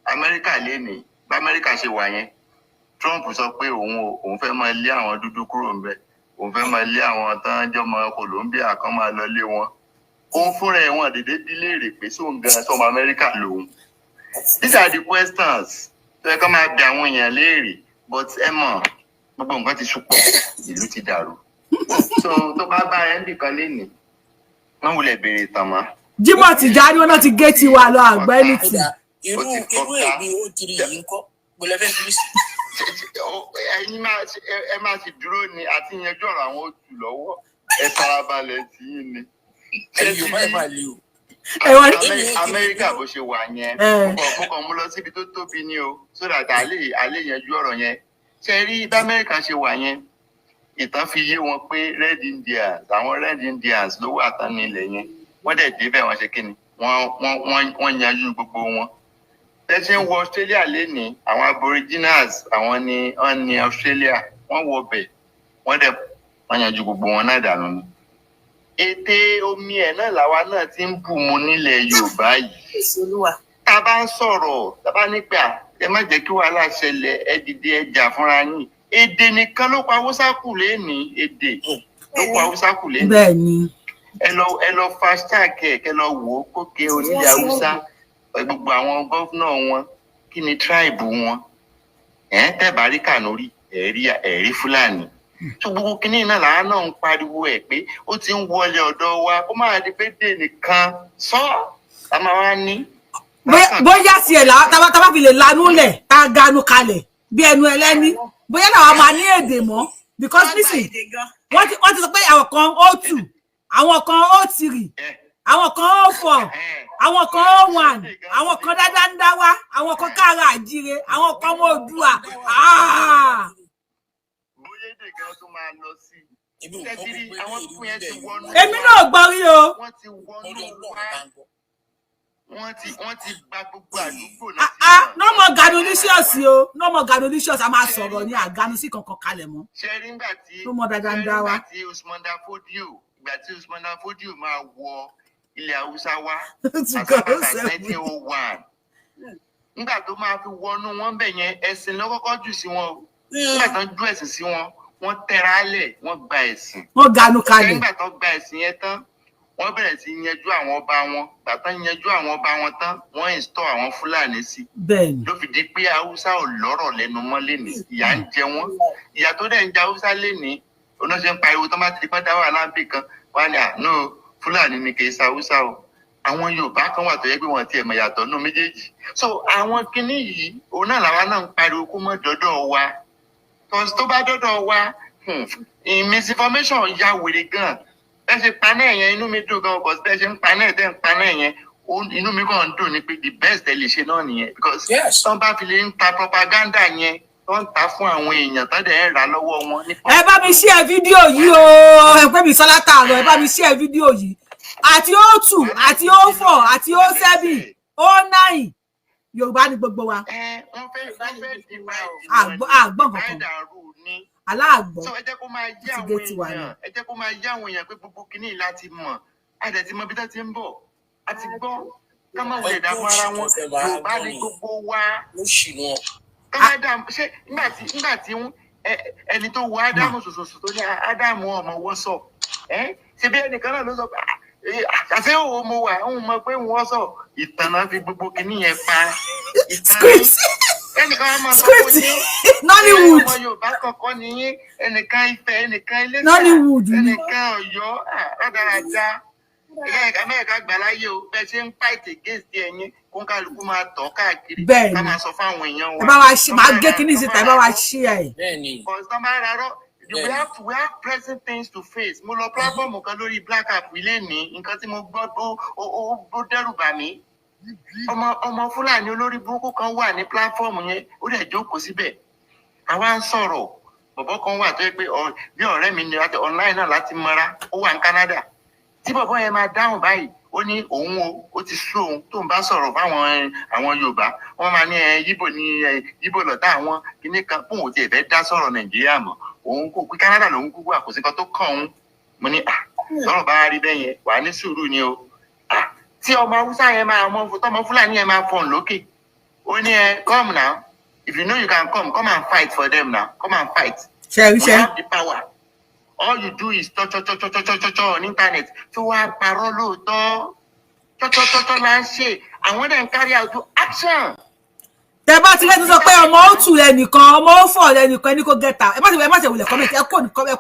Speaker 10: Amẹ́ríkà lénìí, bá Amẹ́ríkà ṣe wà yẹn, Trump sọ pé òun ò òun fẹ́ máa lé àwọn dúdú kúrò ńbẹ̀, òun fẹ́ máa lé àwọn tán jọmọ Colombia kan máa lọ lé wọn. Òun fúnra ẹ̀, wọn dédé bí léèrè pé sóun gan sọmọ Amẹ́ríkà lòun. These are the questions tó yẹ ká máa bi àwọn èèyàn léèrè, but ẹ mọ̀ Gbogbo nǹkan ti súpọ̀, ìlú ti dàrú. So tó bá bá ẹ nìkan lénìí, wọ́n wulẹ̀ béèrè ìtàn mọ́.
Speaker 1: Jimoh Tijani, wọn náà ti gé tiwa lọ, àgbẹ̀ ní tì.
Speaker 9: Irú
Speaker 10: Ó ti
Speaker 9: irú
Speaker 10: fọ́nká.
Speaker 9: èmi ó tiri yìí ń kọ́ gbọ́dọ̀ fẹ́ fi mí sí.
Speaker 10: Ẹ̀yin máa ẹ máa sì dúró ni àti yanjú ọ̀rọ̀ àwọn òtù lọ́wọ́. Ẹ farabalẹ̀ tí yín ni.
Speaker 9: Ẹ̀yin Yorùbá ẹ̀ máa le o.
Speaker 1: Ẹ wọ́n ní.
Speaker 10: Amẹ́ríkà bó ṣe wà yẹn, mo kàn mú lọ síbi tó tóbi ni o, so that a lè yanjú ọ̀rọ̀ yẹn. Ṣe rí bí Amẹ́ríkà ṣe wà yẹn, ìtàn fi yé wọn pé Red Indians, àwọn Red Indians ló wà tán ní ilẹ̀ yẹn. Wọ́n dẹ̀ débẹ̀, wọ́n ṣe kí ni, wọ́n yanjú gbogbo wọn. Bẹ́ẹ̀ ṣe ń wọ Australia lénìí, àwọn Aborigines, àwọn ni wọ́n ní Australia. Wọ́n wọ bẹ̀, wọ́n dẹ̀ wọ́n yanjú gbogbo wọn náà dànù ni. Ète omi ẹ̀ náà làwa náà ti ń bù mu nílẹ̀ Yorùbá yìí.
Speaker 8: Èso Olúwa.
Speaker 10: Tá a bá ń sọ̀rọ̀, tá a bá nígbà, ẹ má jẹ́ kí wàhálà ṣẹlẹ̀, ẹ dìde, ẹ jà fúnra yín. Èdè nìkan ló pa Haúsá kù lénìí, èdè ló pa Haúsá kù lénìí.
Speaker 1: Bẹ́ẹ̀ ni.
Speaker 10: Ẹ lọ fast track ẹ, kẹ lọ wò ó kókè onílẹ̀ Haúsá, gbogbo àwọn governor wọn, kí ni tribe wọn? Ẹ tẹ́ bá rí Kànúrí, ẹ rí Fúlàní. Tó gbogbo kínní náà làwọn náà ń pariwo ẹ pé ó ti ń wọlé ọ̀dọ̀ wa, kó má di pé dè nìkan sọ la máa wá ní.
Speaker 1: Bóyá tiẹ̀ là tábà fi lè lanú lẹ̀, tá a ganu kalẹ̀ bí ẹnu ẹlẹ́ni, bóyá làwọn máa ní èdè mọ́, because nísìn wọ́n ti sọ pé àwọn kan ó two, àwọn kan ó three, àwọn kan ó four, àwọn kan ó one, àwọn kan dáadáa ń dá wá, àwọn kan káàárọ̀ àjíire, àwọn kan mọ Oòduà. Ah!
Speaker 10: Bóyá èdè gan tó máa lọ sí
Speaker 9: Èmi ò gbọ́
Speaker 10: tẹ́tìrì
Speaker 9: gbogbo
Speaker 10: àwọn
Speaker 9: eléyìí
Speaker 10: fún yẹn ti
Speaker 9: nílẹ̀
Speaker 10: wọnú.
Speaker 9: Yorùbá.
Speaker 1: Èmi náà gbọ́ rí o.
Speaker 10: Wọ́n ti wọnú
Speaker 9: Orí Ọlọ́run
Speaker 10: wá.
Speaker 9: bá ń gbọ́.
Speaker 10: Wọ́n ti gba gbogbo àdúgbò náà.
Speaker 1: Ah ah, no more ganulicious o, no more ganulicious. A máa sọ̀rọ̀ ní àganu sí kankan kalẹ̀ mọ́.
Speaker 10: Ṣe rí nígbà tí
Speaker 1: No more dáadáa ń dá wa.
Speaker 10: Ṣe rí nígbà tí Usman Dan Fodio, ìgbà tí Usman Dan Fodio máa wọ ilẹ̀ Haúsá wá
Speaker 1: Ti kọ́ ó
Speaker 10: àsábàtà
Speaker 1: sẹ́wọ̀n.
Speaker 10: 1901, nígbà tó máa fi wọnú wọn bẹ̀ yẹn, ẹ̀sìn ló kọ́kọ́ jù sí wọn o. Nígbà tó ń ju ẹ̀sìn sí wọn, wọ́n tẹra lẹ̀, wọ́n gba ẹ̀sìn.
Speaker 1: Wọ́n ganu kalẹ̀.
Speaker 10: Nígbà tó gba ẹ̀sìn yẹn tán, wọ́n bẹ̀rẹ̀ sí yanjú àwọn ọba wọn. Gbà tán yanjú àwọn ọba wọn tán, wọ́n install àwọn Fúlàní sí,
Speaker 1: Bẹ́ẹ̀ ni.
Speaker 10: ló fi di pé Haúsá ò lọ́rọ̀ lẹ́nu mọ́ lénìí. Ìyà ń jẹ wọ́n. Ìyà tó dẹ̀ ń jẹ Haúsá lénìí, onáṣẹ́ ń pariwo tó bá ti di pátá wà láǹbì kan wọ́n á ní àánú Fúlàní ni, kì í ṣe Haúsá o. Àwọn Yorùbá kan wà tó yẹ pé wọ́n tiẹ̀ mọ̀ yàtọ̀ nù méjèèjì. So àwọn kinní yìí, òun náà làwa náà ń pariwo kó mọ́ dọ́dọ̀ wa. Tó bá dọ́dọ̀ wa, misinformation ya wèrè gan. Bẹ́ẹ̀ ṣe paná yẹn, inú mi dùn gan, because bẹ́ẹ̀ ṣe ń paná ẹ̀, tẹ́ ń paná yẹn, inú mi kàn ń dùn ni pé the best ẹ lè ṣe náà nìyẹn, because tọ́n bá fi lè ń ta propaganda yẹn, tó ń ta fún àwọn èèyàn, tó dẹ̀ ń rà lọ́wọ́ wọn nípa.
Speaker 1: Ẹ bá mi share fídíò yìí o. Ẹ pé mi sọlá tààrọ, ẹ bá mi share fídíò yìí, àti o two, àti o four, àti o seven, o nine. Yorùbá ni gbogbo wa.
Speaker 10: Ẹ wọ́n fẹ́ divide.
Speaker 1: Àgbọ̀n kankan
Speaker 10: Divide and rule ni.
Speaker 1: Aláàgbọ̀.
Speaker 10: So ẹ jẹ́ kó máa yé
Speaker 1: Ti
Speaker 10: àwọn
Speaker 1: gé tiwa ni.
Speaker 10: èèyàn, ẹ jẹ́ kó máa yé àwọn èèyàn pé gbogbo kinní láti mọ̀, a dẹ̀ ti mọ ibi tó ti ń bọ̀, a ti gbọ́, ká má wulẹ̀ dààmú ara wọn. Yorùbá ni gbogbo wa.
Speaker 9: Ó ṣì wọn.
Speaker 10: Ká má dààmú. Ṣé nígbà tí ẹni tó wo Ádámù ṣoṣoṣo, tó ní Ádámù ọmọ wọ́sọ̀ ẹ, ṣe bí ẹnìkan náà ló sọ pé, "Ah, àṣé òun mo wà, òun mọ pé wọ́n sọ ìtàn náà fi gbogbo kinní yẹn pa ìtàn ní."
Speaker 1: Script.
Speaker 10: Ẹnìkan á máa sọ fún
Speaker 1: Script.
Speaker 10: yín
Speaker 1: Nollywood.
Speaker 10: ọmọ Yorùbá kankan ni yín, ẹnìkan Ifẹ̀, ẹnìkan Iléṣà,
Speaker 1: Nollywood ni.
Speaker 10: ẹnìkan Ọ̀yọ́. Ah, rádaràda. Amẹ́ríkà gbà láyé o. Bẹ́ẹ̀ ṣe ń fight against ẹ̀yin, kó ń kálukú máa tọ̀ káàkiri,
Speaker 1: Bẹ́ẹ̀
Speaker 10: ká
Speaker 1: ni.
Speaker 10: máa sọ fáwọn èèyàn wa.
Speaker 1: Ẹ bá wa ṣe, máa gé kinní síta, ẹ bá wa ṣí ẹ.
Speaker 9: Bẹ́ẹ̀ni.
Speaker 10: Because tọ́ bá rárọ́, we have present things to face. Mo lọ platform kan lórí Black App ilé ní, nǹkan tí mo gbọ́ ó dẹ́rù bà mí. Ọmọ Fúlàní olórí burúkú kan wà ní platform yẹn, ó dẹ̀ jókòó síbẹ̀. Àwa ń sọ̀rọ̀. Bọ̀bọ̀ kan wà tó yẹ pé bí ọ̀rẹ́ mi ni, láti online náà láti mọ́ra, ó wà ní Canada. Tí bọ̀bọ̀ yẹn máa dáhùn báyìí, ó ní òun o, ó ti sú òun tó ń bá sọ̀rọ̀ fáwọn àwọn Yorùbá, wọ́n máa ní ẹ Yíbò ní, ẹ Yíbò lọ̀tá àwọn kinní kan, fóun ò tiẹ̀ fẹ́ dá sọ̀rọ̀ Nàìjíríà mọ́. Òun kò pé Canada lòun kúkú wà, kò sí nǹkan tó kàn òun. Mo ní, "Ah, sọ̀rọ̀ bá rí bẹ́ẹ̀ yẹn, wà á ní sùúrù ni o." Ah, tí ọmọ Haúsá yẹn máa ọmọ tọmọ Fúlàní yẹn máa fọ̀n lókè, ó ní, "Ẹ come now, if you know you can come, come and fight for them now, come and fight."
Speaker 1: Ṣe rí
Speaker 10: We
Speaker 1: ṣe.
Speaker 10: have the power. All you do is tọ́tọ́tọ́tọ́tọ́tọ́ on internet, tó wá parọ́ lóòótọ́, tọ́tọ́tọ́tọ́ là ń ṣe, àwọn dẹ̀ ń carry out action.
Speaker 1: Tẹ bá ti rẹ́ni sọ pé ọmọ ó tù lẹ́nìkan, ọmọ ó fọ̀ lẹ́nìkan, ẹni kò gẹ́ta. Ẹ má ti wulẹ̀ comment, ẹ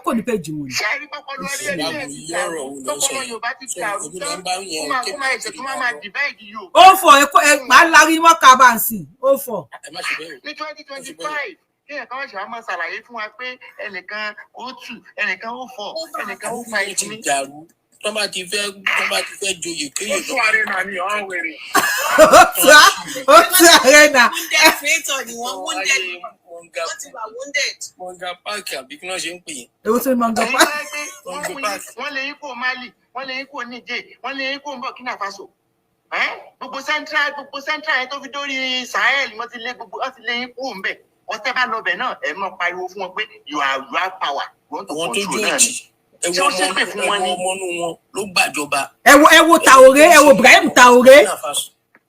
Speaker 1: kò ní péjì wọn.
Speaker 4: Ṣé ẹ rí pọpọlọ rí ẹni ẹ ti dàrú, tọpọlọ Yorùbá ti dàrú tán, kó máa ẹsẹ̀ tó máa máa divide Yorùbá.
Speaker 1: Ó fọ̀, ẹ kó ẹ máa larí mọ́ kábàǹsì, ó fọ̀.
Speaker 4: Ní 2025, kéèyàn kan ṣe máa ṣàlàyé fún wa pé ẹnìkan ó tù, ẹnìkan ó fọ̀, ẹnìkan ó fa ìsinmi.
Speaker 9: Tó bá ti fẹ́ joyè kéyè.
Speaker 4: Ó tún arena ni ọ̀hún wèrè.
Speaker 1: Ó tú arena.
Speaker 8: Wounded creator ni wọ́n, wounded, wọ́n ti wà wounded.
Speaker 9: Mọ̀ngà páàkì àbí kí wọ́n ṣe ń pè é.
Speaker 1: Èwo tún ni Mọ̀ngà
Speaker 4: páàkì? Wọ́n lè yín kó Mali, wọ́n lè yín kó Niger, wọ́n lè yín kó Burkina Faso. Gbogbo central yẹn tó fi dórí Sahel, wọ́n ti lé gbogbo, wọ́n ti lé yín kúrò ńbẹ̀. Wọ́n tẹ́ bá lọ bẹ̀ náà, ẹ máa pariwo fún wọn pé you have power, you want to control náà ni.
Speaker 9: Ṣé ó ṣépè fún wọn ni? Ọmọ inú wọn ló gbàjọba.
Speaker 1: Ẹ wo Traoré, ẹ wo Ibrahim Traoré.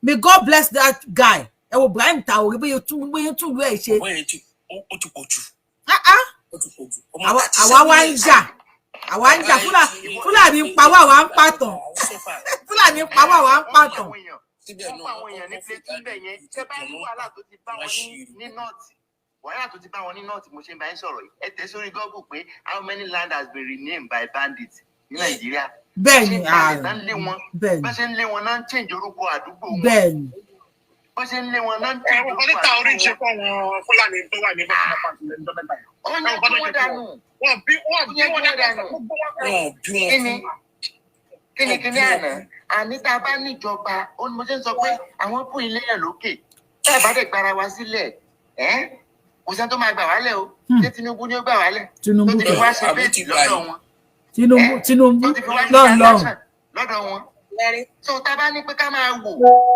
Speaker 1: May God bless that guy. Ẹ wo Ibrahim Traoré, bóyá tún ìlú ẹ̀ ṣe.
Speaker 9: Ó ti pọ̀ jù.
Speaker 1: Àwa wá ń jà, àwa ń jà. Fúlàní ń pa wá, àwa ń pàtàn. Fúlàní ń pa wá, àwa ń pàtàn.
Speaker 4: Wọ́n pa àwọn èèyàn ní Plateau bẹ̀ yẹn. Ṣé bá rí wàhálà tó ti bá wọn ní north, wàhálà tó ti bá wọn ní north, mo ṣe ń bá yín sọ̀rọ̀ yìí, ẹ tẹ̀ sórí Google pé how many land has been renamed by bandits ní Nàìjíríà.
Speaker 1: Bẹ́ẹ̀ni.
Speaker 4: Bẹ́ẹ̀ni, bá ṣe ń lé wọn náà ń change orúkọ àdúgbò wọn. Bá ṣe ń lé wọn náà ń change
Speaker 11: orúkọ àdúgbò wọn. Ẹ̀rọ kan níta orí ṣe fún àwọn Fúlàní tó wà ní Burkina Faso lẹ́nu mẹ́ta yìí.
Speaker 4: Ó ní kí wọ́n dànù.
Speaker 11: Wọ́n bí wọ́n dànù.
Speaker 9: Wọ́n bí wọn.
Speaker 4: Kíni àná àní tá a bá níjọba, ó ní mo ṣe ń sọ pé àwọn fún ilé yẹn lókè, tá a bá dẹ̀ gbára wa sílẹ̀, ẹ́ kò sẹ́ni tó máa gbà wálẹ̀ o. Ṣé Tinubu ni ó gbà wálẹ̀?
Speaker 1: Tinubu
Speaker 4: tó ti fi wá ṣe base lọ́dọ̀ wọn.
Speaker 1: Tinubu, Tinubu lọ́nlọ́run.
Speaker 4: Lọ́dọ̀ wọn. So tá a bá ní pé ká máa wò,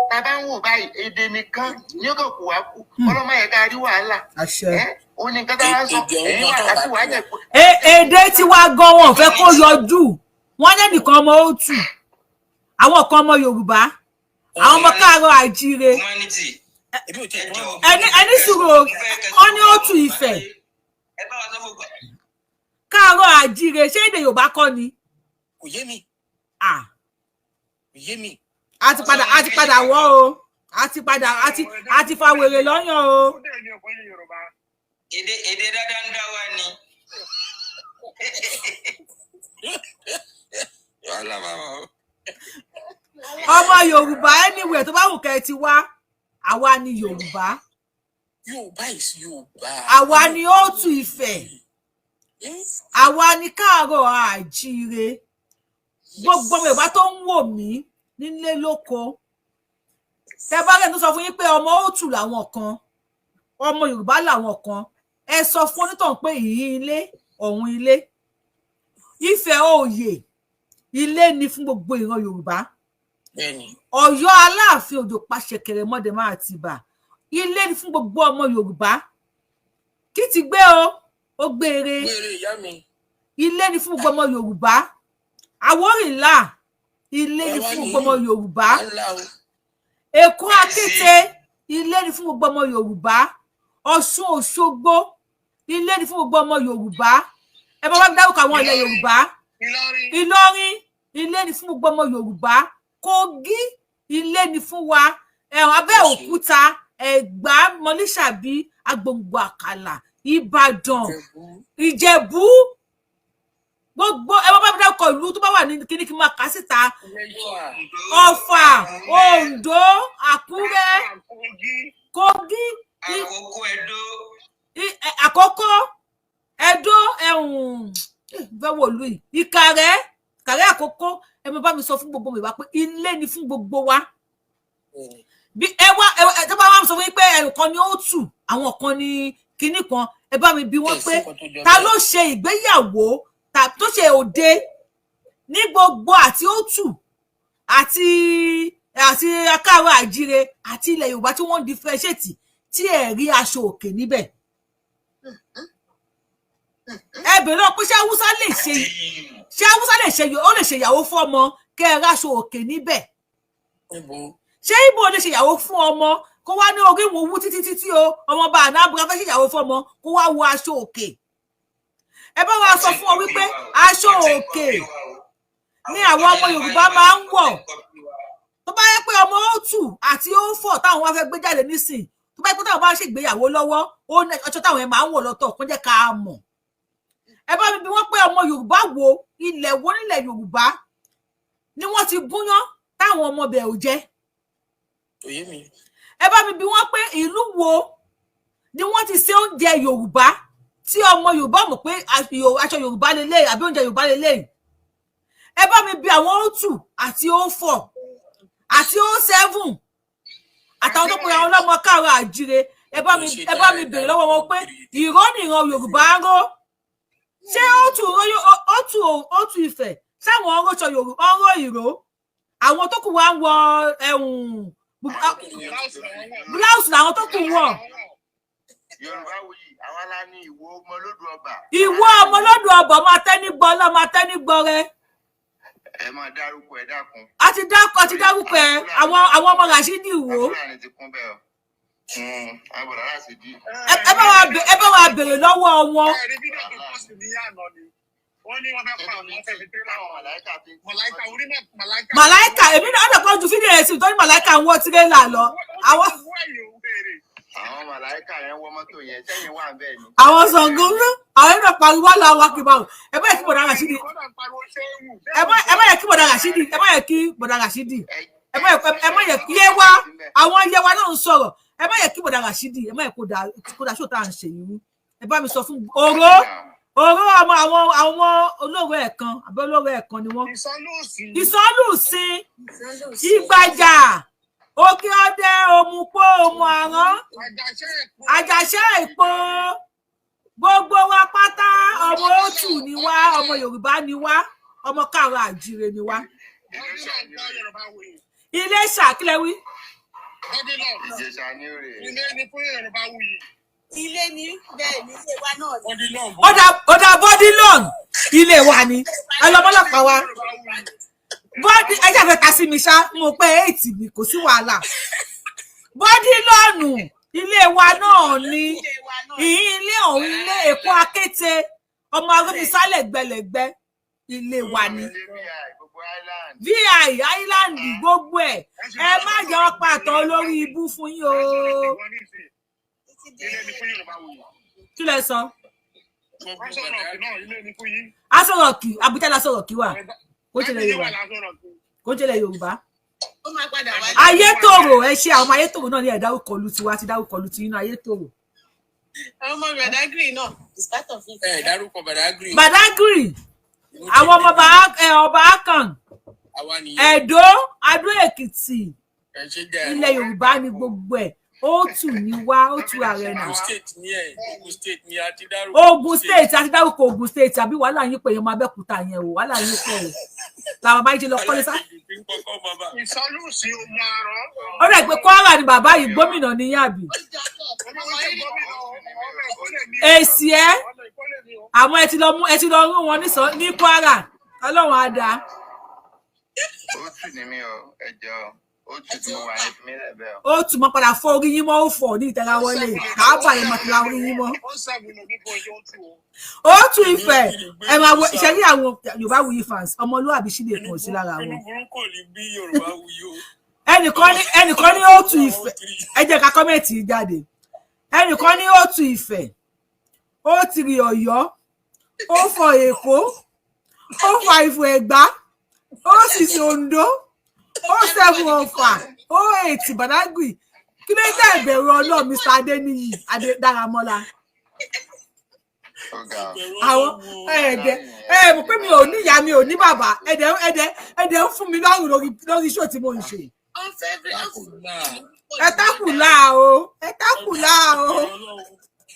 Speaker 4: tá a bá ń wò báyìí, èdè nìkan ní ó kàn kó wá kú. Ọlọ́mọ yẹn ká rí wàhálà.
Speaker 1: Àṣẹ.
Speaker 4: Ó ní nǹkan tá a sọ èyí wà láti wàá jẹ.
Speaker 1: Èdè tiwa gan, wọn ò fẹ́ kó yọjú. Wọn lẹ́nìkan ọmọ òtù, àwọn kan ọmọ Yorùbá, àwọn ọmọ káàárọ̀ àjíire. Ẹni sùúrù, wọn ní ó tù Ifẹ̀, káàárọ̀ àjíire. Ṣé èdè Yorùbá kọ́ ni?
Speaker 9: Kò yé mi. Kò yé mi.
Speaker 1: A ti padà wọ́ o, a ti padà, a ti fa wèrè lọ́yàn o.
Speaker 2: Èdè dáadáa ń dá wa ni.
Speaker 9: Wàhálà bàbá o.
Speaker 1: Ọmọ Yorùbá anywhere tó bá wù kẹ́ ẹ ti wá, àwa ni Yorùbá.
Speaker 9: Yorùbá is Yorùbá.
Speaker 1: Àwa ni ó tù Ifẹ̀, àwa ni káàárọ̀ àjíire. Gbogbo ọmọ Yorùbá tó ń wò mí nílé lóko, tẹ bá rẹ̀ tó sọ fún yín pé ọmọ òtù làwọn kan, ọmọ Yorùbá làwọn kan, ẹ sọ fún onítọ̀hún pé ìhín ilé, ọ̀hún ilé, Ifẹ̀ òye ilé ni fún gbogbo ìran Yorùbá. Ọ̀yọ́ Aláàfin Òjò pàṣẹkẹrẹ mọdẹ máa ti bà, ilé ni fún gbogbo ọmọ Yorùbá. Kí ti gbé o, ó gbére. Ilé ni fún gbogbo ọmọ Yorùbá. Àwórìnlá, ilé ni fún gbogbo ọmọ Yorùbá. Èkó Akéte, ilé ni fún gbogbo ọmọ Yorùbá. Ọ̀ṣun Òṣogbo, ilé ni fún gbogbo ọmọ Yorùbá. Ẹ bá wá dárúkọ àwọn ilẹ̀ Yorùbá. Ìlọrin, ilé ni fún gbogbo ọmọ Yorùbá. Kogi, ilé ni fún wa. Ẹ̀hún Abẹ́òkúta, Ẹ̀gbá, Mọ̀lísàbí, Agbòǹgbò Àkàlà, Ìbàdàn, Ìjẹ̀bú, gbogbo ẹ bá bá dárúkọ ìlú tó bá wà ní kíní kí n máa kà síta. Ọ̀fà, Oǹdó, Àkúrẹ́, Kogi,
Speaker 2: Àkókò, Ẹdó.
Speaker 1: Àkókò, Ẹdó, ẹ̀hún fẹ́ wò lù yìí, Ìkàrẹ́, Ìkàrẹ́ Àkókò. Ẹ máa bá mi sọ fún gbogbo mi wá pé ilé ni fún gbogbo wa. Bí ẹ wá ẹ tó bá wá sọ fún yín pé ẹnìkan ni ó tù, àwọn kan ní kinní kan, ẹ bá mi bi wọ́n pé ta ló ṣe ìgbéyàwó tó ṣe òde ní gbogbo àti òtù àti akáàrọ̀ àjíire àti ilẹ̀ Yorùbá tí wọ́n ń differentiate tí ẹ̀ rí aṣọ òkè níbẹ̀. Ẹ bèrè náà pé ṣé Haúsá lè ṣe, ó lè ṣe ìyàwó fún ọmọ kẹ́ ẹ ráṣọ òkè níbẹ̀? Ṣé Ìgbò lè ṣe ìyàwó fún ọmọ kó wá ní orí ìwọ̀n wú títí títí o, ọmọ bá Anambra fẹ́ ṣe ìyàwó fún ọmọ kó wá wọ aṣọ òkè? Ẹ bá wa sọ fún ọ wípé aṣọ òkè ní àwọn ọmọ Yorùbá máa ń wọ̀. Tó bá yẹ pé ọmọ òtù àti òfò táwọn wá fẹ́ gbé jáde nísìn tó Tó bá yẹ pé táwọn bá ń ṣègbéyàwó lọ́wọ́, ó ní aṣọ táwọn yẹn máa ń wọ̀ lọ́tọ̀, kó jẹ́ ká mọ̀. Ẹ bá mi bi wọ́n pé ọmọ Yorùbá wo, ilẹ̀ wo nílẹ̀ Yorùbá ni wọ́n ti gúnyán táwọn ọmọ bẹ̀ ò jẹ? Ẹ bá mi bi wọ́n pé ìlú wo ni wọ́n ti ṣe oúnjẹ Yorùbá tí ọmọ Yorùbá mọ̀ pé aṣọ Yorùbá lélẹ̀ àbí oúnjẹ Yorùbá lélẹ̀? Ẹ bá mi bi àwọn O2 àti O4 àti O7 àtàwọn tó pe àwọn ọlọ́mọ káàárọ̀ àjíire, ẹ bá mi bèrè lọ́wọ́ wọn pé ìró nìran Yorùbá ń ró. Ṣé O2 Ifẹ̀ sáwọn ọ̀rọ̀ṣọ Yorùbá ọ̀rọ̀ ìró, àwọn tó kù wá ń wọ ẹ̀hún blouse làwọn tó kù wọ̀.
Speaker 10: Yorùbá wuyì, àwọn alá ní ìwọ ọmọlódù ọba.
Speaker 1: Ìwọ ọmọlódù ọba máa tẹ́ ní gbọ́ lọ́ máa tẹ́ ní gbọ́ rẹ.
Speaker 10: Ẹ máa dárúkọ ẹ, dákun.
Speaker 1: A ti dárúkọ, a ti dárúkọ ẹ, àwọn ọmọ Rashidi wo. Ẹ bá wa bèrè lọ́wọ́ wọn. Màláìkà, èmi náà ọ̀dọ̀ kan ju fídíò yẹn sí torí màláìkà ń wọ́ tirẹ́là lọ.
Speaker 10: Àwọn màláìkà yẹn wọ mọ́tò yẹn, sẹ́yìn wà bẹ́ẹ̀ ni.
Speaker 1: Àwọn Ṣàngó ńlá, àwọn náà pariwo aláwa kì bá ẹ bá yẹ kí bọ̀dá Rashidi, ẹ bá yẹ kí bọ̀dá Rashidi, ẹ bá yẹ kí bọ̀dá Rashidi, ẹ bá yẹ kí yé wa, àwọn yé wa náà ń sọ̀rọ̀, ẹ bá yẹ kí bọ̀dá Rashidi, ẹ má yẹ kó da ṣó tá à ń ṣe irú. Ẹ bá mi sọ fún òró òró ọmọ àwọn olóró ẹ̀kan àbí olóró ẹ̀kan ni wọ́n. Ìsọlùsìn, Ìgbàjà, Òkè Ọdẹ, Òmùpó, Òmù Àrán, Àjàṣẹ́ Ìpó, gbogbo wa pátá ọmọ Òtù ni wá, ọmọ Yorùbá ni wá, ọmọ káàárọ̀ àjíire ni wá. Iléṣà kílẹ̀ wí.
Speaker 8: Ilé ni bẹ́ẹ̀ ni ilé wa náà ni.
Speaker 1: Ọ̀dà Bodilon ilé wa ni ọlọ́mọlọ́pàá wa. Bọ́dí ẹ jẹ́ fẹ́ ta sí mi ṣá, mo pẹ́ 8 mi kò sí wàhálà. Bọ́dílọ́ọ̀nù ilé wa náà ni, ìyín ilé ọ̀hún ilé Èkó Akéte, ọmọ arómisálẹ̀ gbẹlẹ̀gbẹ́ ilé wa ni. VI Island gbogbo ẹ̀, ẹ má jẹ́ wọ́n pàtó lórí ibú fún yín o. Kí lẹ sọ? Aṣọ Rọ̀kì, Abuja la sọ̀rọ̀ kí wà. Kó jẹ́lẹ̀ Yorùbá. Ayétòrò, ẹ ṣe àwọn ọmọ Ayétòrò náà ní ẹ̀ dárúkọ lu tiwa, ti dárúkọ lu ti inú Ayétòrò.
Speaker 8: Àwọn ọmọ Badagry náà is part of it.
Speaker 9: Ẹ dárúkọ Badagry.
Speaker 1: Badagry, àwọn ọmọ ọba Akan, Ẹ̀dó, Adó Èkìtì, ilẹ̀ Yorùbá ni gbogbo ẹ̀. Òtù ni wá, Òtù Arena. Ogun State àti dárúkọ Ogun State, àbí wàhálà yín pé èèyàn máa Abẹ́òkúta yẹn o, wàhálà yín pọ̀ o. Làwọn bá yín ṣe lọ kọ́lé sá. Ó rẹ̀ pé Kwara ni bàbá yìí, gómìnà ní yàbí. Èsì ẹ́, àwọn ẹ ti lọ mú, ẹ ti lọ rún wọn ní Kwara, Ọlọ́run á dáa.
Speaker 10: Òtù ni mí o, ẹ jọ̀ọ́.
Speaker 1: Ó tún mọ padà fọ orí yín mọ́, ó fọ ní ìtara wọlé káàbà yẹn mọ tìlà orí yín mọ́. Ó tún Ifẹ̀, ẹ máa wo ìṣẹ́rí àwọn Yorùbá Wuyi fans, ọmọlúwàbí sì lè kàn sí lára wọn. Ẹnìkan ní ó tún Ifẹ̀, ẹ jẹ́ ká kọ́mẹ̀tì jáde. Ẹnìkan ní ó tún Ifẹ̀, ó ti rí Ọ̀yọ́, ó fọ Èkó, ó fa Ifọ̀ Ẹ̀gbá, ó sì ṣe Oǹdó, 07 Ọ̀fà, 08 Badagry. Kí ló dé ìbẹ̀rù Ọlọ́run, Mr. Adéníyì Adédáramọ́lá? Àwọn ẹ̀ẹ́dẹ̀ ẹ̀ mọ̀ pé mi ò ní ìyá, mi ò ní bàbá, ẹ̀dẹ̀ ẹ̀dẹ̀ ẹ̀dẹ̀ ń fún mi lọ́rùn lórí ṣó tí mo ń ṣe. Ẹ tákùlà o, ẹ tákùlà o.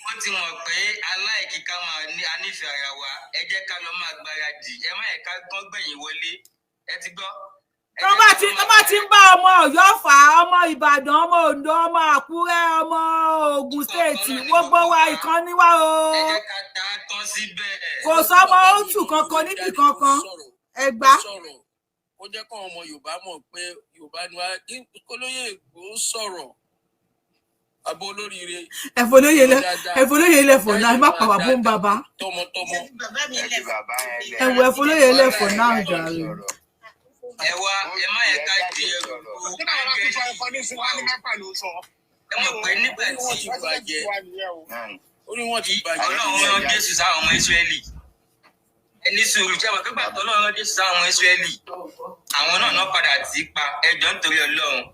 Speaker 2: Wọ́n ti mọ̀ pé aláìkíká máa ní anífẹ̀ẹ́ ara wa, ẹ jẹ́ ká lọ máa gbáradì, ẹ má yẹ ká gbọ́n gbẹ̀yìn wọlé, ẹ ti gbọ́.
Speaker 1: Tó bá ti ń bá ọmọ Ọ̀yọ́ fà á, ọmọ Ìbàdàn, ọmọ Oǹdó, ọmọ Àkúrẹ́, ọmọ Ògùn State, gbogbo wa ìkan ní wá o. Kò sọmọ Òtù kankan níbì kankan, ẹ gbà.
Speaker 9: Ó jẹ́ kọ́ ọmọ Yorùbá mọ̀ pé Yorùbá ni wá, kólóyè Ìgbòho sọ̀rọ̀ àbọ̀ olóríire.
Speaker 1: Ẹ̀fọ́lóyè lẹ̀fọ̀ náà, ẹ má pa bàbá ń bàbá.
Speaker 9: Tọmọtọmọ.
Speaker 1: Ẹ̀wọ̀ ẹ̀fọ́lóyè lẹ̀fọ̀ náà jàre.
Speaker 2: Ẹ wá, ẹ má yẹ ká di ẹrù. Ẹ mọ̀ pé nígbà tí
Speaker 9: orí wọn ti bàjẹ́.
Speaker 2: Ọlọ́run rán Jésù sáwọn ọmọ Ísírẹ́lì, ẹni sùúrù jẹ́ mọ̀ pé gbà tó Ọlọ́run rán Jésù sáwọn ọmọ Ísírẹ́lì, àwọn náà padà tì í pa. Ẹjọ́ nítorí Ọlọ́run,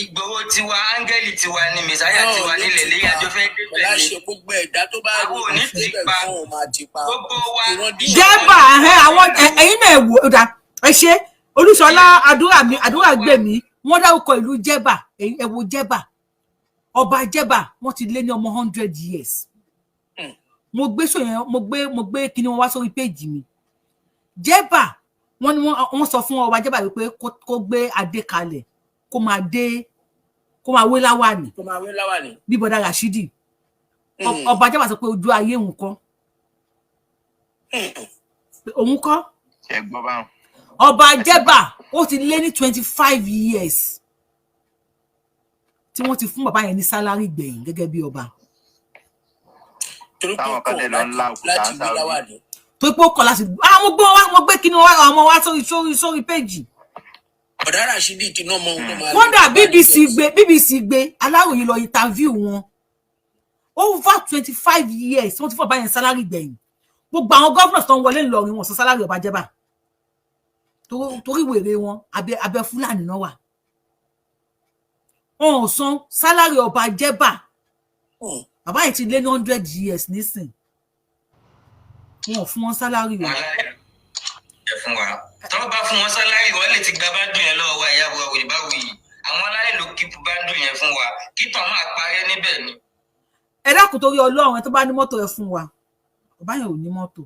Speaker 2: Ìgbòho tiwa, áńgẹ́lì tiwa ni, mẹ̀sáyà tiwa nílẹ̀ lẹ́yìn àjọ fẹ́ débẹ̀ ni.
Speaker 9: Láṣẹ gbogbo ẹ̀dá tó bá
Speaker 2: Àwọn ò ní tì í pa gbogbo wa.
Speaker 1: Jẹ́bà àwọn ẹ̀yin náà wò ó dá. Ẹ ṣe Olúṣọlá àdúrà mi, àdúrà gbè mí. Wọ́n dárúkọ ìlú Jẹ́bà. Ẹ wo Jẹ́bà, ọba Jẹ́bà, wọ́n ti lé ní ọmọ 100 years. Mo gbé sọ yẹn, mo gbé kíní wọn wá sórí péjì mi. Jẹ́bà, wọ́n ní wọ́n sọ fún ọba Jẹ́bà wípé kó gbé adé kalẹ̀, kó máa dé, kó máa wé láwàní.
Speaker 9: Kó máa wé láwàní.
Speaker 1: Bí bọ́dá Rashidi. Ọba Jẹ́bà sọ pé ojú ayé òun kọ́, òun kọ́.
Speaker 10: Ṣe gbọ́ báwọn.
Speaker 1: Ọba Jẹ́bà, ó ti lé ní 25 years tí wọ́n ti fún bàbá yẹn ní salary gbẹ̀yìn gẹ́gẹ́ bí ọba.
Speaker 10: Táwọn kan dẹ̀ lọ ń lá òkúta
Speaker 9: láti
Speaker 10: ń
Speaker 9: wé
Speaker 10: Saudi.
Speaker 9: láwàní.
Speaker 1: Tó pé ó kọ̀ láti, ah, mo gbé wọn wá, mo gbé kíni wọn wá, àwọn ọmọ wá sórí péjì.
Speaker 9: Bọ̀dá Rashidi ti náà mọ ohun tó máa
Speaker 1: Kódà BBC gbé, BBC gbé, Aláròyé lọ interview wọn. Over 25 years wọ́n ti fún bàbá yẹn salary gbẹ̀yìn. Gbogbo àwọn governors tó ń wọlé Ńlọrọrin, wọn sọ salary ọba Jẹ́bà, torí wèrè wọn, abẹ Fúlàní náà wà. Wọn ò san salary ọba Jẹ́bà. Bàbá yìí ti lé ní 100 years nísìn, wọn ò fún wọn salary o.
Speaker 2: Ẹ fún wa, tọ́ bá fún wọn salary, wọn lè ti gba báńdù yẹn lọ́wọ́ wa. Ìyá wa òyìnbá wuyì, àwọn alálẹ̀ ló keep báńdù yẹn fún wa, kí tàn máa parẹ́ níbẹ̀ ni.
Speaker 1: Ẹ dákun, torí Ọlọ́run, ẹ tó bá ní mọ́tò, ẹ fún wa. Bàbá yẹn ò ní mọ́tò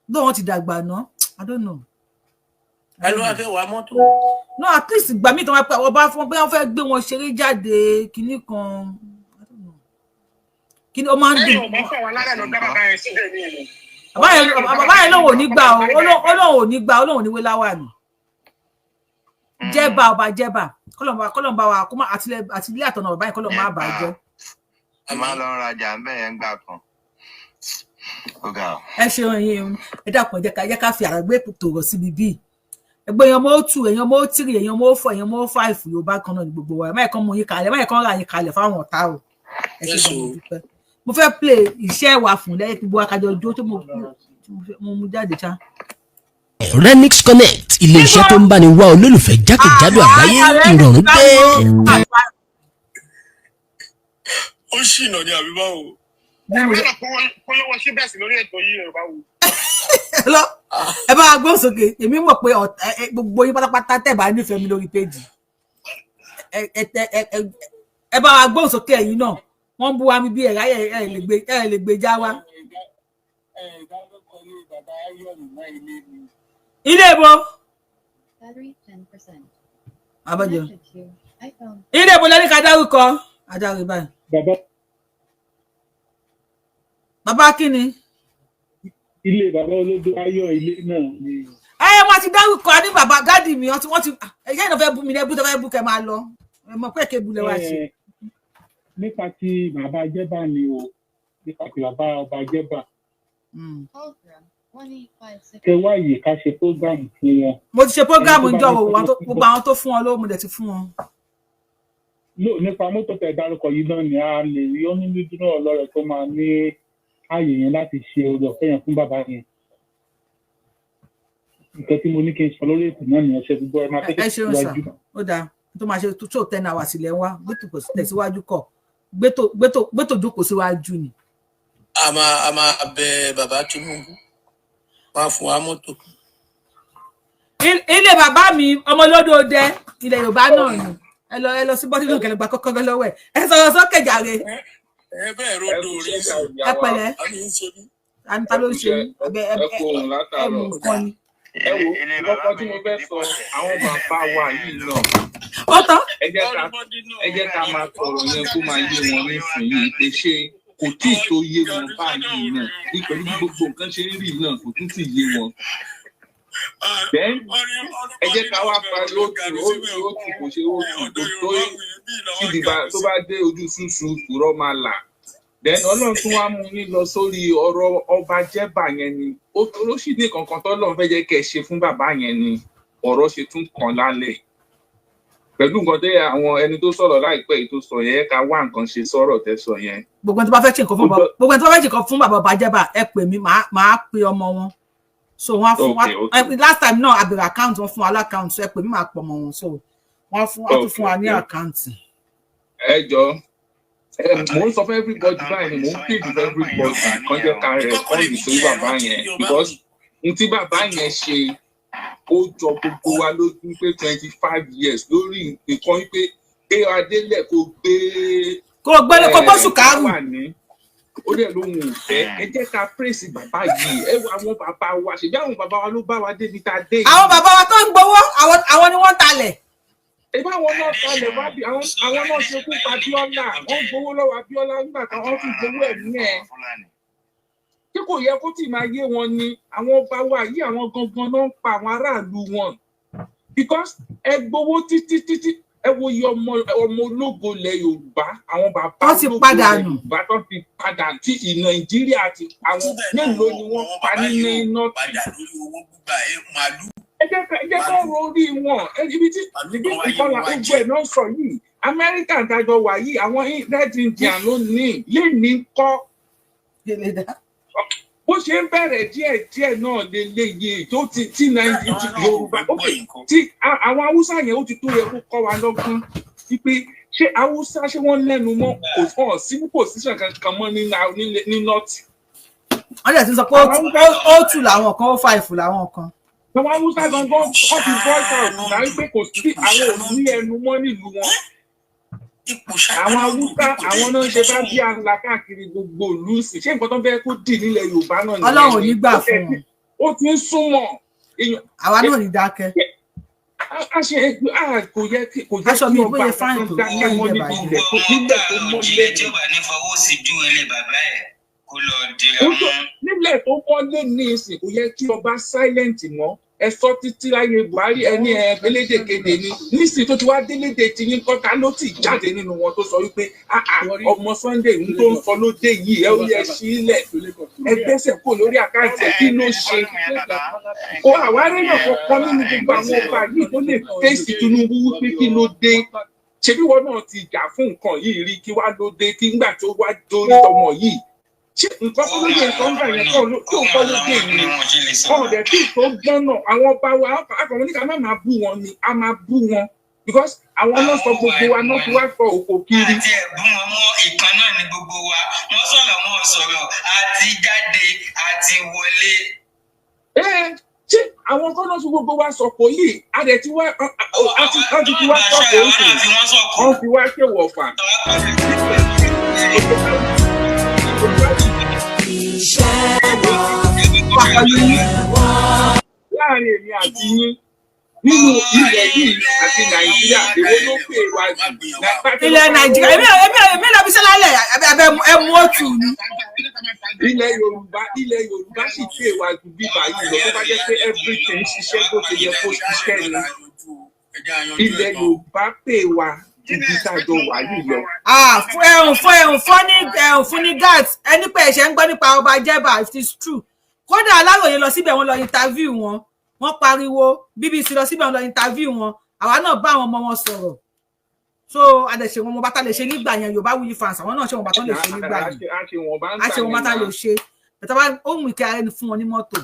Speaker 1: lóun, wọn ti dàgbà ná. I don't know.
Speaker 9: Ẹ ló wá fẹ́ wa mọ́tò.
Speaker 1: No, at least ìgbà míì tó wá pé ọba fún pé wọ́n fẹ́ gbé wọn ṣeré jáde, kinní kan, I don't know. Kinní ó máa ń dùn.
Speaker 11: Lẹ́yìn ọ̀bá fún àwọn alálẹ̀ ló dá bàbá yẹn síbẹ̀ ní ìlú.
Speaker 1: Bàbá yẹn lóun ò ní gbà o, ó lóun ò ní gbà, ó lóun ò ní wé láwàní. Jẹ́bà, ọba Jẹ́bà, kọ́lọ̀mbà wa kó má àtìlẹ́ àtọ̀nà bàbá yẹn, kọ́lọ̀ má bàá jẹ́.
Speaker 10: Ẹ máa lọ rajà ń bẹ̀ yẹn gbà kan. Ó ga ọ.
Speaker 1: Ẹ ṣeun ẹ̀yin, ẹ dákun, ẹ jẹ́ ká fi àràgbé tòrọ̀ síbi bíi ẹgbẹ́ èèyàn mọ́ two, èèyàn mọ́ three, èèyàn mọ́ four, èèyàn mọ́ five. Yorùbá kan náà ní gbogbo wa. Ẹ má kàn mú yín kalẹ̀, ẹ má kàn ra yín kalẹ̀ fáwọn ọ̀tá o. Ẹ ṣe gan, mo dúpẹ́. Mo fẹ́ play iṣẹ́ wa fún lẹ́yìn gbogbo akájọ jó tí mo mú jáde ṣá.
Speaker 12: Renix Connect, ilé-iṣẹ́ tó ń báni wá olólùfẹ́ jákèjádò àgbáyé, ìrọ̀rùn dé.
Speaker 9: Ó ṣìnà ní àbí báwo.
Speaker 11: Ẹ gbọ́dọ̀ polówó síbẹ̀sì lórí ètò yìí, Yorùbá wù.
Speaker 1: Lọ, ẹ bá wa gbóhùn sókè. Èmi mọ̀ pé gbogbo yín pátápátá tẹ̀ bá nífẹ̀ẹ́ mi lórí péjì, ẹ bá wa gbóhùn sókè. Ẹ̀yin náà, wọ́n ń bú wa mi bí ẹ̀rá ẹ̀ lè gbé já wa.
Speaker 5: Ẹ dárúkọ ní bàbá ayọ̀nù mọ́ ilé mi.
Speaker 1: Ilé ibo?
Speaker 13: Battery 10%.
Speaker 1: Abájọ.
Speaker 13: Connected to iPhone.
Speaker 1: Ilé ibo lẹ́ni ká dárúkọ adáre báyìí?
Speaker 5: Bàbá.
Speaker 1: Bàbá kí ni?
Speaker 5: Ilé bàbá olódó ayọ̀, ilé náà ni.
Speaker 1: Ẹ wọ́n ti dárúkọ ní bàbá gádì mi. Wọ́n ti ẹ̀yẹ́ ìnáwó fẹ́ bú mi lẹ́bú tó fẹ́ bú kẹ́ máa lọ. Ẹ mọ̀ pé èké bu lẹ wá ṣe.
Speaker 5: Ẹ, nípa ti bàbá Jẹ́bà ni o, nípa ti bàbá ọba Jẹ́bà.
Speaker 13: Call from 1856.
Speaker 5: Kẹ wáyé ká ṣe program fún wọn.
Speaker 1: Mo ti ṣe program.
Speaker 5: Ẹni tó bá
Speaker 1: njọ
Speaker 5: ní
Speaker 1: wo
Speaker 5: mọ́tò
Speaker 1: gbogbo àwọn tó fún wọn lówó, mo dẹ̀ ti fún wọn.
Speaker 5: No, nípa mọ́tò tẹ dárúkọ yìí náà ni a lè rí onídùúró ọlọ́rẹ̀ tó máa ní ààyè yẹn láti ṣe oore ọ̀fẹ́ yẹn fún bàbá yẹn. Nǹkan tí mo ní kí n sọ lórí ètò náà nìyẹn. Ṣe gbogbo ẹ máa
Speaker 1: Ẹ ṣeun sà.
Speaker 5: tẹ̀síwájú.
Speaker 1: Ó dáa, tó máa ṣe tó 10 hours ilẹ̀ wa gbẹ́tò kò sí tẹ̀síwájú kọ̀ gbẹ́tò jókòó síwájú ni.
Speaker 9: A máa bẹ bàbá Tinubu wá fún wa mọ́tò.
Speaker 1: Ilé bàbá mi, ọmọlódò dẹ, ilẹ̀ Yorùbá náà ni. Ẹ lọ sí bọ́tí lókè lọ́gbà kọ́kọ́rọ́ lọ́wọ́ ẹ̀. Ẹ sọ̀rọ̀ sókè jàre.
Speaker 9: Ẹ bẹ́ẹ̀ rodo orí sí.
Speaker 1: Ẹ pẹ̀lẹ́.
Speaker 9: A ní í ṣe mí.
Speaker 1: Àní ta ló ń ṣe yín? Abẹ ẹ
Speaker 14: Ẹ kú ohun
Speaker 1: ẹ mú
Speaker 14: látàárọ̀.
Speaker 1: nǹkan ni.
Speaker 14: Ẹ wo, kọ́kọ́ tí mo fẹ́ sọ, àwọn bàbá wa yìí náà,
Speaker 1: Ó tán.
Speaker 14: ẹ jẹ́ ká máa sọ̀rọ̀ yẹn kó máa yé wọn nísìnyìí pé ṣé kò tí ì tó yé wọn báyìí náà ní pẹ̀lú bí gbogbo nǹkan ṣe ń rí náà, kò tún tí ì yé wọn. Then ẹ jẹ́ ká wá parí ó tù ó tù kò ṣe ó tù kò tó síbi tó bá dé ojú ṣùṣù tùrọ̀ máa là. Then Ọlọ́run tún wá mú yín lọ sórí ọ̀rọ̀ ọba Jẹ́bà yẹn ni ó sì ní kankan tọ́lọ́run fẹ́ jẹ́ kẹ́ ẹ ṣe fún bàbá yẹn ni ọ̀rọ̀ ṣe tún kàn lálẹ́. Pẹ̀lú nǹkan tẹ́ àwọn ẹni tó sọ̀rọ̀ láìpẹ́ yìí tó sọ yẹn, ká wá nǹkan ṣe sọ̀rọ̀ tẹ́ sọ yẹn.
Speaker 1: Gbogbo ẹni tó bá fẹ́ ṣe nǹkan fún bàbá Ọbàjẹ́bà, ẹ pè mí, màá pe ọmọ wọn. So wọ́n á fún wa. Last time náà, àbẹ̀rẹ̀ account, wọn fún wa l'account, so ẹ pè mí, màá pọ̀ mọ́ wọn. So wọ́n fún wọ́n tún fún wa ní account.
Speaker 14: Ẹ jọ, mò ń sọ fún everybody báyìí ni, mò ń plead with everybody kan jẹ́ ká respond sí bàbá yẹn, because n tí bàbá yẹn ṣe, ó jọ gbogbo wa lójú pé 25 years lórí nǹkan wípé gbé adélẹ̀ kó gbé.
Speaker 1: Kó gbé, kó gbóṣù kárù.
Speaker 14: Ó dẹ̀ lóhun ò fẹ́. Ẹ jẹ́ ká praise bàbá yìí. Ẹ wo àwọn bàbá wa, ṣèbí àwọn bàbá wa ló bá wa débi tá a dé yìí.
Speaker 1: Àwọn bàbá wa tó ń gbowó, àwọn ni wọ́n ń talẹ̀.
Speaker 14: Ìbá àwọn náà kalẹ̀ wá bí àwọn náà ṣe kú pa Abíọ́lá. Wọ́n gbowó lọ́wọ́ Abíọ́lá nígbà kan, wọ́n tún gbowó ẹ̀mí ẹ̀. Tí kò yẹ kó tì máa yé wọn ni àwọn ọba wa yìí, àwọn gangan náà ń pa àwọn aráàlú wọn, because ẹ gbowó títí títí. Ẹ wo iye ọmọ ológo ilẹ̀ Yorùbá, àwọn bàbá
Speaker 1: Wọ́n ti
Speaker 14: ológo
Speaker 1: padà
Speaker 14: ilẹ̀
Speaker 1: nù.
Speaker 14: Yorùbá tó ti padà tí Nàìjíríà ti pa wọn. Mélòó ni wọ́n pa ní North? Ẹ jẹ́ ká ro orí wọn. Ibi tí ibi ìkọlà gbogbo ẹ̀ náà sọ yìí, Amẹ́ríkà dájọ́ wà yìí, àwọn Red Indian ló ní lẹ́ni kọ́. Bó ṣe ń bẹ̀rẹ̀ díẹ̀ díẹ̀ náà lélẹ́yìí tó ti tí Nàìjíríà Yorùbá, ok, tí àwọn Haúsá yẹn, ó ti tó yẹ kó kọ́ wa lọ́gbọ́n wípé ṣé Haúsá, ṣé wọ́n lẹ́nu mọ́? Kò hàn sí position kankan mọ́ ní North.
Speaker 1: Wọ́n dẹ̀ ti sọ pé ó tù làwọn kan, ó five làwọn kan.
Speaker 14: Àwọn Haúsá gangan, wọ́n ti voice out náà wípé kò sí, àwọn ò ní ẹnu mọ́ nílùú wọn. Àwọn Haúsá, àwọn náà ń ṣe bá bí àlà káàkiri gbogbo ìlú sí. Ṣé nǹkan tó ń fẹ́ kó dì nílẹ̀ Yorùbá náà nìyẹn?
Speaker 1: Ọlọ́run ò ní gbà fún wọn.
Speaker 14: Ó ti ń súnmọ́ èèyàn.
Speaker 1: Àwa náà ò ní dákẹ́.
Speaker 14: A ṣe kò yẹ
Speaker 1: Aṣọ
Speaker 14: kí
Speaker 1: mi
Speaker 14: ọba
Speaker 1: bóyá fáìn
Speaker 14: kankan
Speaker 1: tó
Speaker 14: dákẹ́ mọ́
Speaker 1: ó ń
Speaker 14: níbi
Speaker 1: bàjẹ́.
Speaker 14: ilẹ̀ tó nílẹ̀ tó mọ́
Speaker 2: Òjìlẹ̀ tí
Speaker 14: lẹ́nu.
Speaker 2: ó bá ní fọwọ́ sí júwe lé bàbá ẹ̀ kó lọ dira
Speaker 14: Ó
Speaker 2: mú.
Speaker 14: Nílẹ̀ tó mọ́lé ní ìsìn, kò yẹ kí ọba silent mọ́. Ẹ sọ títí láyé Buhari, ẹni ẹ elédèkéde ni. Nísìnyí tó ti wá délédè tí yín kọ́ta ló ti jáde nínú wọn tó sọ wípé, "Ah, ah, ọmọ Sunday ń tó ń sọ ló dé yìí, ẹ ó yẹ sílẹ̀, ẹ gbẹ́sẹ̀ kò lórí account ẹ̀, kí ló ṣe?" Kó àwárí náà kọ̀ọ̀kan nínú gbogbo àwọn ọba yìí tó lè fèsì Tinubu wípé kí ló dé? Ṣebí wọn náà ti jà fún nǹkan yìí rí, kí wá ló dé kí ńgbà tó wá dórí tọmọ yìí, ṣé nǹkan tó lóye nǹkan gbà yẹn kọ́ tó kọ́ ló dé ni? Ọ̀dẹ̀ tí tó gbọ́n náà, àwọn ọba wa akọ̀wé ní ká má máa bú wọn ni, a máa bú wọn because àwọn náà sọ gbogbo wa náà fi wá sọ òkò kiri.
Speaker 2: Àti ẹ̀bùn wọn mọ́ ìkan náà ní gbogbo wa. Wọ́n sọ̀rọ̀, wọn ò sọ̀rọ̀, àti jáde àti wọlé.
Speaker 14: Ẹ ṣé àwọn kan náà fi gbogbo wa sọ̀kò yìí, a dẹ̀ ti wá a ti fi wá sọ̀kò oṣù, wọ́n fi wá ṣèwọ̀fà.
Speaker 15: Iṣẹ́ wa.
Speaker 14: Láàrin èmi àti yín nínú ilẹ̀ yìí àti Nàìjíríà, èwo ló pè wá jù?
Speaker 1: Ilẹ̀ Nàìjíríà, èmi lọ fi ṣẹlẹ̀ lẹ̀ abẹ ẹmu òtù ni.
Speaker 14: Ilẹ̀ Yorùbá sì pè wá ju bíbá yìí lọ. Tó bá jẹ́ pé everything ṣiṣẹ́ bó ṣe yẹ kó ṣiṣẹ́ ni, ilẹ̀ Yorùbá pè wá ju bí tájọ wà yìí lọ.
Speaker 1: Ah, fún ẹ̀hún fún ní gat ẹni pé ẹ̀ṣẹ̀ ń gbọ́ nípa ọba Jẹ́bà. It is true. Kódà Aláròye lọ síbẹ̀, wọ́n lọ interview wọn, wọ́n pariwo. BBC lọ síbẹ̀, wọ́n lọ interview wọn. Àwa náà bá àwọn ọmọ wọn sọ̀rọ̀. So àdẹ̀ṣe wọn bá tá lè ṣe nígbà yẹn. Yorùbá Wuyi fans, àwọn náà ṣe wọn bá tán lè ṣe nígbà yẹn.
Speaker 14: A
Speaker 1: a ṣe wọn bá tá lè ṣe bẹ̀tẹ̀ wá. Ó mú ìkẹ́ ara ẹni fún wọn ní mọ́tò,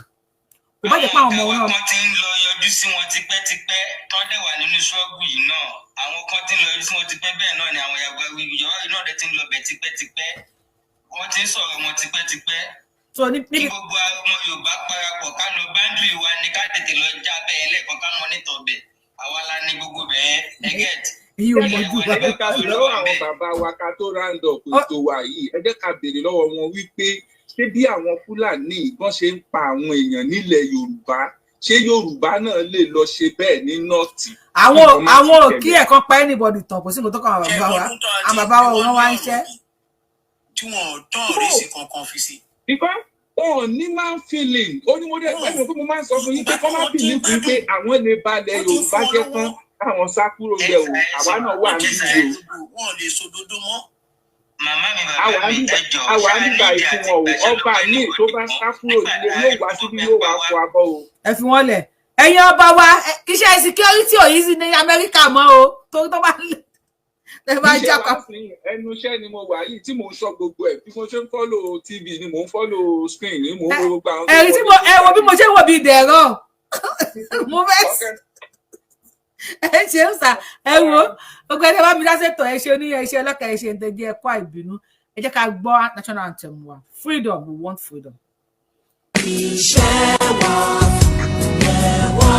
Speaker 1: kò bá jẹ́ pé àwọn ọmọ wọn náà.
Speaker 2: Kan ti ń lọ yọjú sí wọn tipẹ́tipẹ́, tán dẹ̀ wà nínú ṣọ́ọ̀bù yìí náà. Àwọn kan ti ń lọ yọjú sí wọn tipẹ́, bẹ́ẹ̀ náà ni àwọn ìyàwó ìjọba yìí náà dẹ̀ ti ń lọ bẹ̀ tipẹ́tipẹ́. Wọ́n ti ń sọ̀rọ̀ wọn tipẹ́tipẹ́.
Speaker 1: So ní
Speaker 2: Kí gbogbo ọmọ Yorùbá parapọ̀, ká lọ boundary wa ni, ká tètè lọ já bẹ́ẹ̀ lẹ́ẹ̀kan, ká monitor bẹ̀. Àwa la ní gbogbo bẹ́ẹ̀, ẹ get.
Speaker 1: Èyí ò mọ̀jú.
Speaker 14: Ẹ jẹ́ ká béèrè lọ́wọ́ àwọn bàbá wa ká tó round up ètò wa yìí. Ẹ jẹ́ ká béèrè lọ́wọ́ wọn wípé ṣé bí àwọn Fúlàní ìbọn ṣe ń pa àwọn èèyàn nílẹ̀ Yorùbá, ṣé Yorùbá náà lè lọ ṣe bẹ́ẹ̀ ní North?
Speaker 1: Àwọn òkí ẹ̀ kan pa anybody tán, kò sí nǹkan tó kàn. Àwọn bàbá wa, àwọn bàbá wa wọn wá ń ṣẹ́.
Speaker 9: Tí wọn tán rí sí kankan fi sí.
Speaker 14: Because wọn ò ní man feeling. Ó ní mo dé ẹnu pé mo máa ń sọ fún yín pé kọ́ máa believe fún pé àwọn lè balẹ̀ Yorùbá jẹ́ tán káwọn sá kúrò yẹ o. Àwa náà wà níbi o.
Speaker 9: Wọn ò lè sòdodo mọ́.
Speaker 2: Màmá mi,
Speaker 14: àwa
Speaker 2: bàbá mi,
Speaker 14: nígbà
Speaker 2: ẹ jọ̀ọ́,
Speaker 14: àwa
Speaker 2: ṣáà
Speaker 14: nígbà
Speaker 2: nídìí
Speaker 14: ìfún
Speaker 2: àti
Speaker 14: wọn o.
Speaker 2: gbàṣẹ
Speaker 14: Ọba
Speaker 2: lọ́wọ́
Speaker 14: míì tó bá sá kúrò nílé yóò wá síbí, yóò wá fọ abọ́ o.
Speaker 1: Ẹ fi wọn lẹ̀. Ẹ̀yin ọba wa, iṣẹ́ security ò easy ní Amẹ́ríkà mọ́ o, torí tó bá lè ẹ bá
Speaker 14: Iṣẹ́
Speaker 1: jápa.
Speaker 14: wa sí ẹnu iṣẹ́ ni mo wà yìí tí mò ń sọ gbogbo ẹ̀. Bí mo ṣe ń follow TV ni mò ń follow screen ni mò ń wo gbogbo àwọn tó
Speaker 1: Ẹ̀rí tí mo ẹ wo bí mo ṣe wò bí dẹ̀rọ mo fẹ́ ẹ ṣe ń sà. Ẹ wo gbogbo ẹni bá mi dá sètò, ẹ ṣe oníyẹ, ẹ ṣe ọlọ́kà, ẹ ṣe ń tẹ́jú, ẹ kó àìbínú. Ẹ jẹ́ ká gbọ́ national anthem wa. Freedom, we want freedom.
Speaker 15: Iṣẹ́ wa yẹ wá,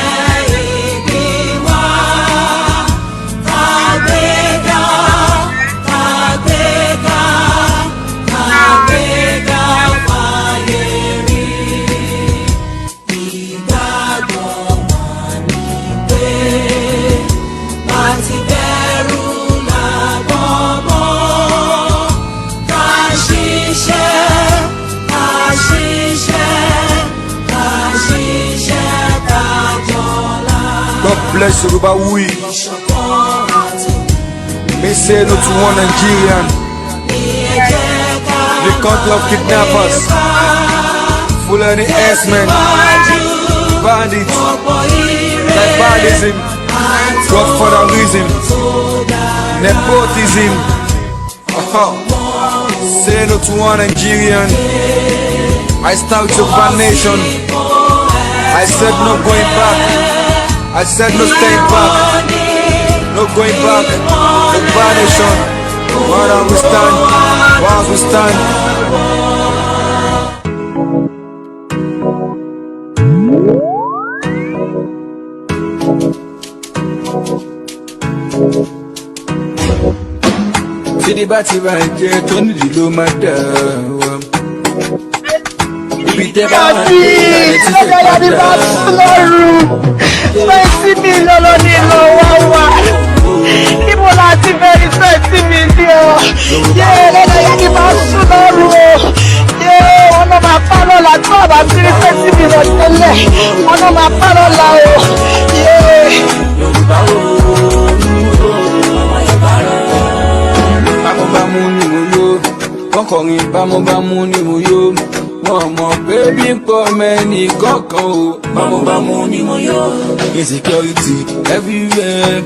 Speaker 15: orílẹ̀-èdè wa, kàgbéga, kàgbéga, kàgbéga fàyè rí. Ìgbàgbọ́ wa ni pé bá ti bẹ̀rù làbọ̀ mọ́. Ká ṣiṣẹ́, ká ṣiṣẹ́, ká ṣiṣẹ́, ká jọlá.
Speaker 16: God bless Yoruba we.
Speaker 15: Ìṣọ̀kan àti
Speaker 16: Me say no to one Nigerian.
Speaker 15: ní ẹ jẹ́ ká
Speaker 16: The country of kidnappers, Fulani herdsmen, bandits, tribalism, godfatherism, nepotism. Uh-huh. Say no to one Nigerian. I stand with Yoruba nation. I said no going back. I said no staying back. No going back. Yoruba nation. One we stand. One we stand. Tídí bá ti bá jẹ́ tó nídìí ló máa dà wá. Ibi tẹ́ bá wà ní ìlànà tí tẹ̀ padà.
Speaker 17: 20 million ló ní lọ wá wá. Ibo la ti fẹ́ rí 20 million? Yé, lọ́dọ̀ yá ni máa sùn lọ́rùn o. Yé, wọn náà máa pa lọ́la tí wọ́n bá ti rí 20 million tẹ́lẹ̀. Wọn náà máa pa lọ́la o. Yé.
Speaker 16: Bámúbámú ni mo yó, wọ́n kọrin bámúbámú ni mo yó. Wọ́n mọ̀ pé bí ń pọ̀ mẹ́ni kọ̀ọ̀kan o. Bámúbámú ni mo yó. Insecurity everywhere,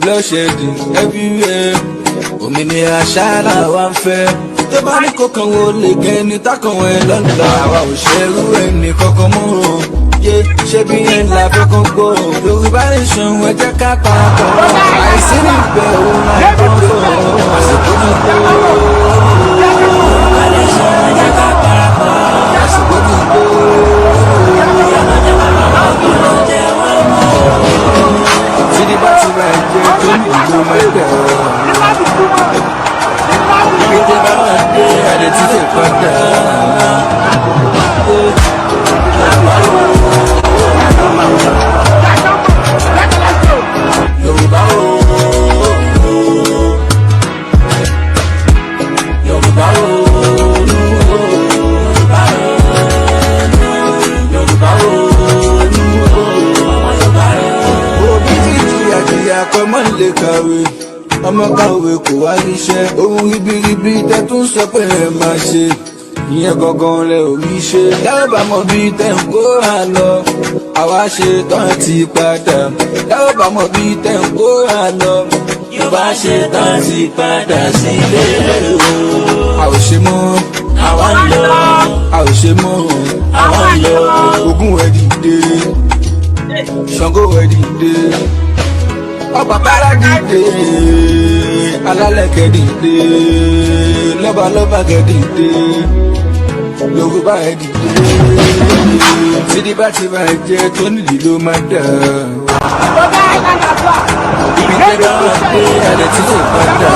Speaker 16: bloodshedding everywhere. Òmìnira ṣáàlà wa ń fẹ́. Tó bá ní kókan wo lè gẹ́ni tákàn ẹ̀ lọ́nà. Àwa ò ṣerú ẹnì kankan mọ́ o. Yé, ṣé bí yẹn la fẹ́ kán gbọ́ o. Yorùbá nation, ẹ jẹ́ ká parapọ̀. Àìsí níbẹ̀ òun láì tán fún ọ. Àsìkò ti tó. Yorùbá nation, ẹ jẹ́ ká parapọ̀. Àsìkò ti tó. Tídí bá ti ra ẹ̀jẹ̀ tó ní ìlú máa ń bẹ̀ ọ́. Ibi tẹ́ bá wà dé, àdé tí tẹ̀ padà. Yorùbá o, Yorùbá o, Yorùbá o, òbí ti jìyà jìyà kọ́ mọ́ lè kàwé, ọmọ kàwé kò wá níṣẹ́. Ohun ribiribi tẹ́ tún sọ pé ẹ máa ṣe, ìyẹn gangan lẹ ò rí ṣe. Dábàá mọ bí tẹ́ ń kóra lọ, àwa ṣe tán ti padà. Dábàá mọ bí tẹ́ ń kóra lọ, Yorùbá ṣe tán ti padà sílé o. A ò ṣe mọ́, àwa ń lọ. A ò ṣe mọ́, àwa ń lọ. Ogun ẹ̀ dìde, Ṣàngó ẹ̀ dìde, Ọbàtálá dìde, alálẹ̀kẹ̀ dìde, lọ́balọ́ba kẹ̀ dìde, Yorùbá ẹ̀ dìde. Tídí bá ti bá jẹ́ tó nídìí ló máa dà. Ibi tẹ́ bá wà dé, àlẹ́ tí kò padà.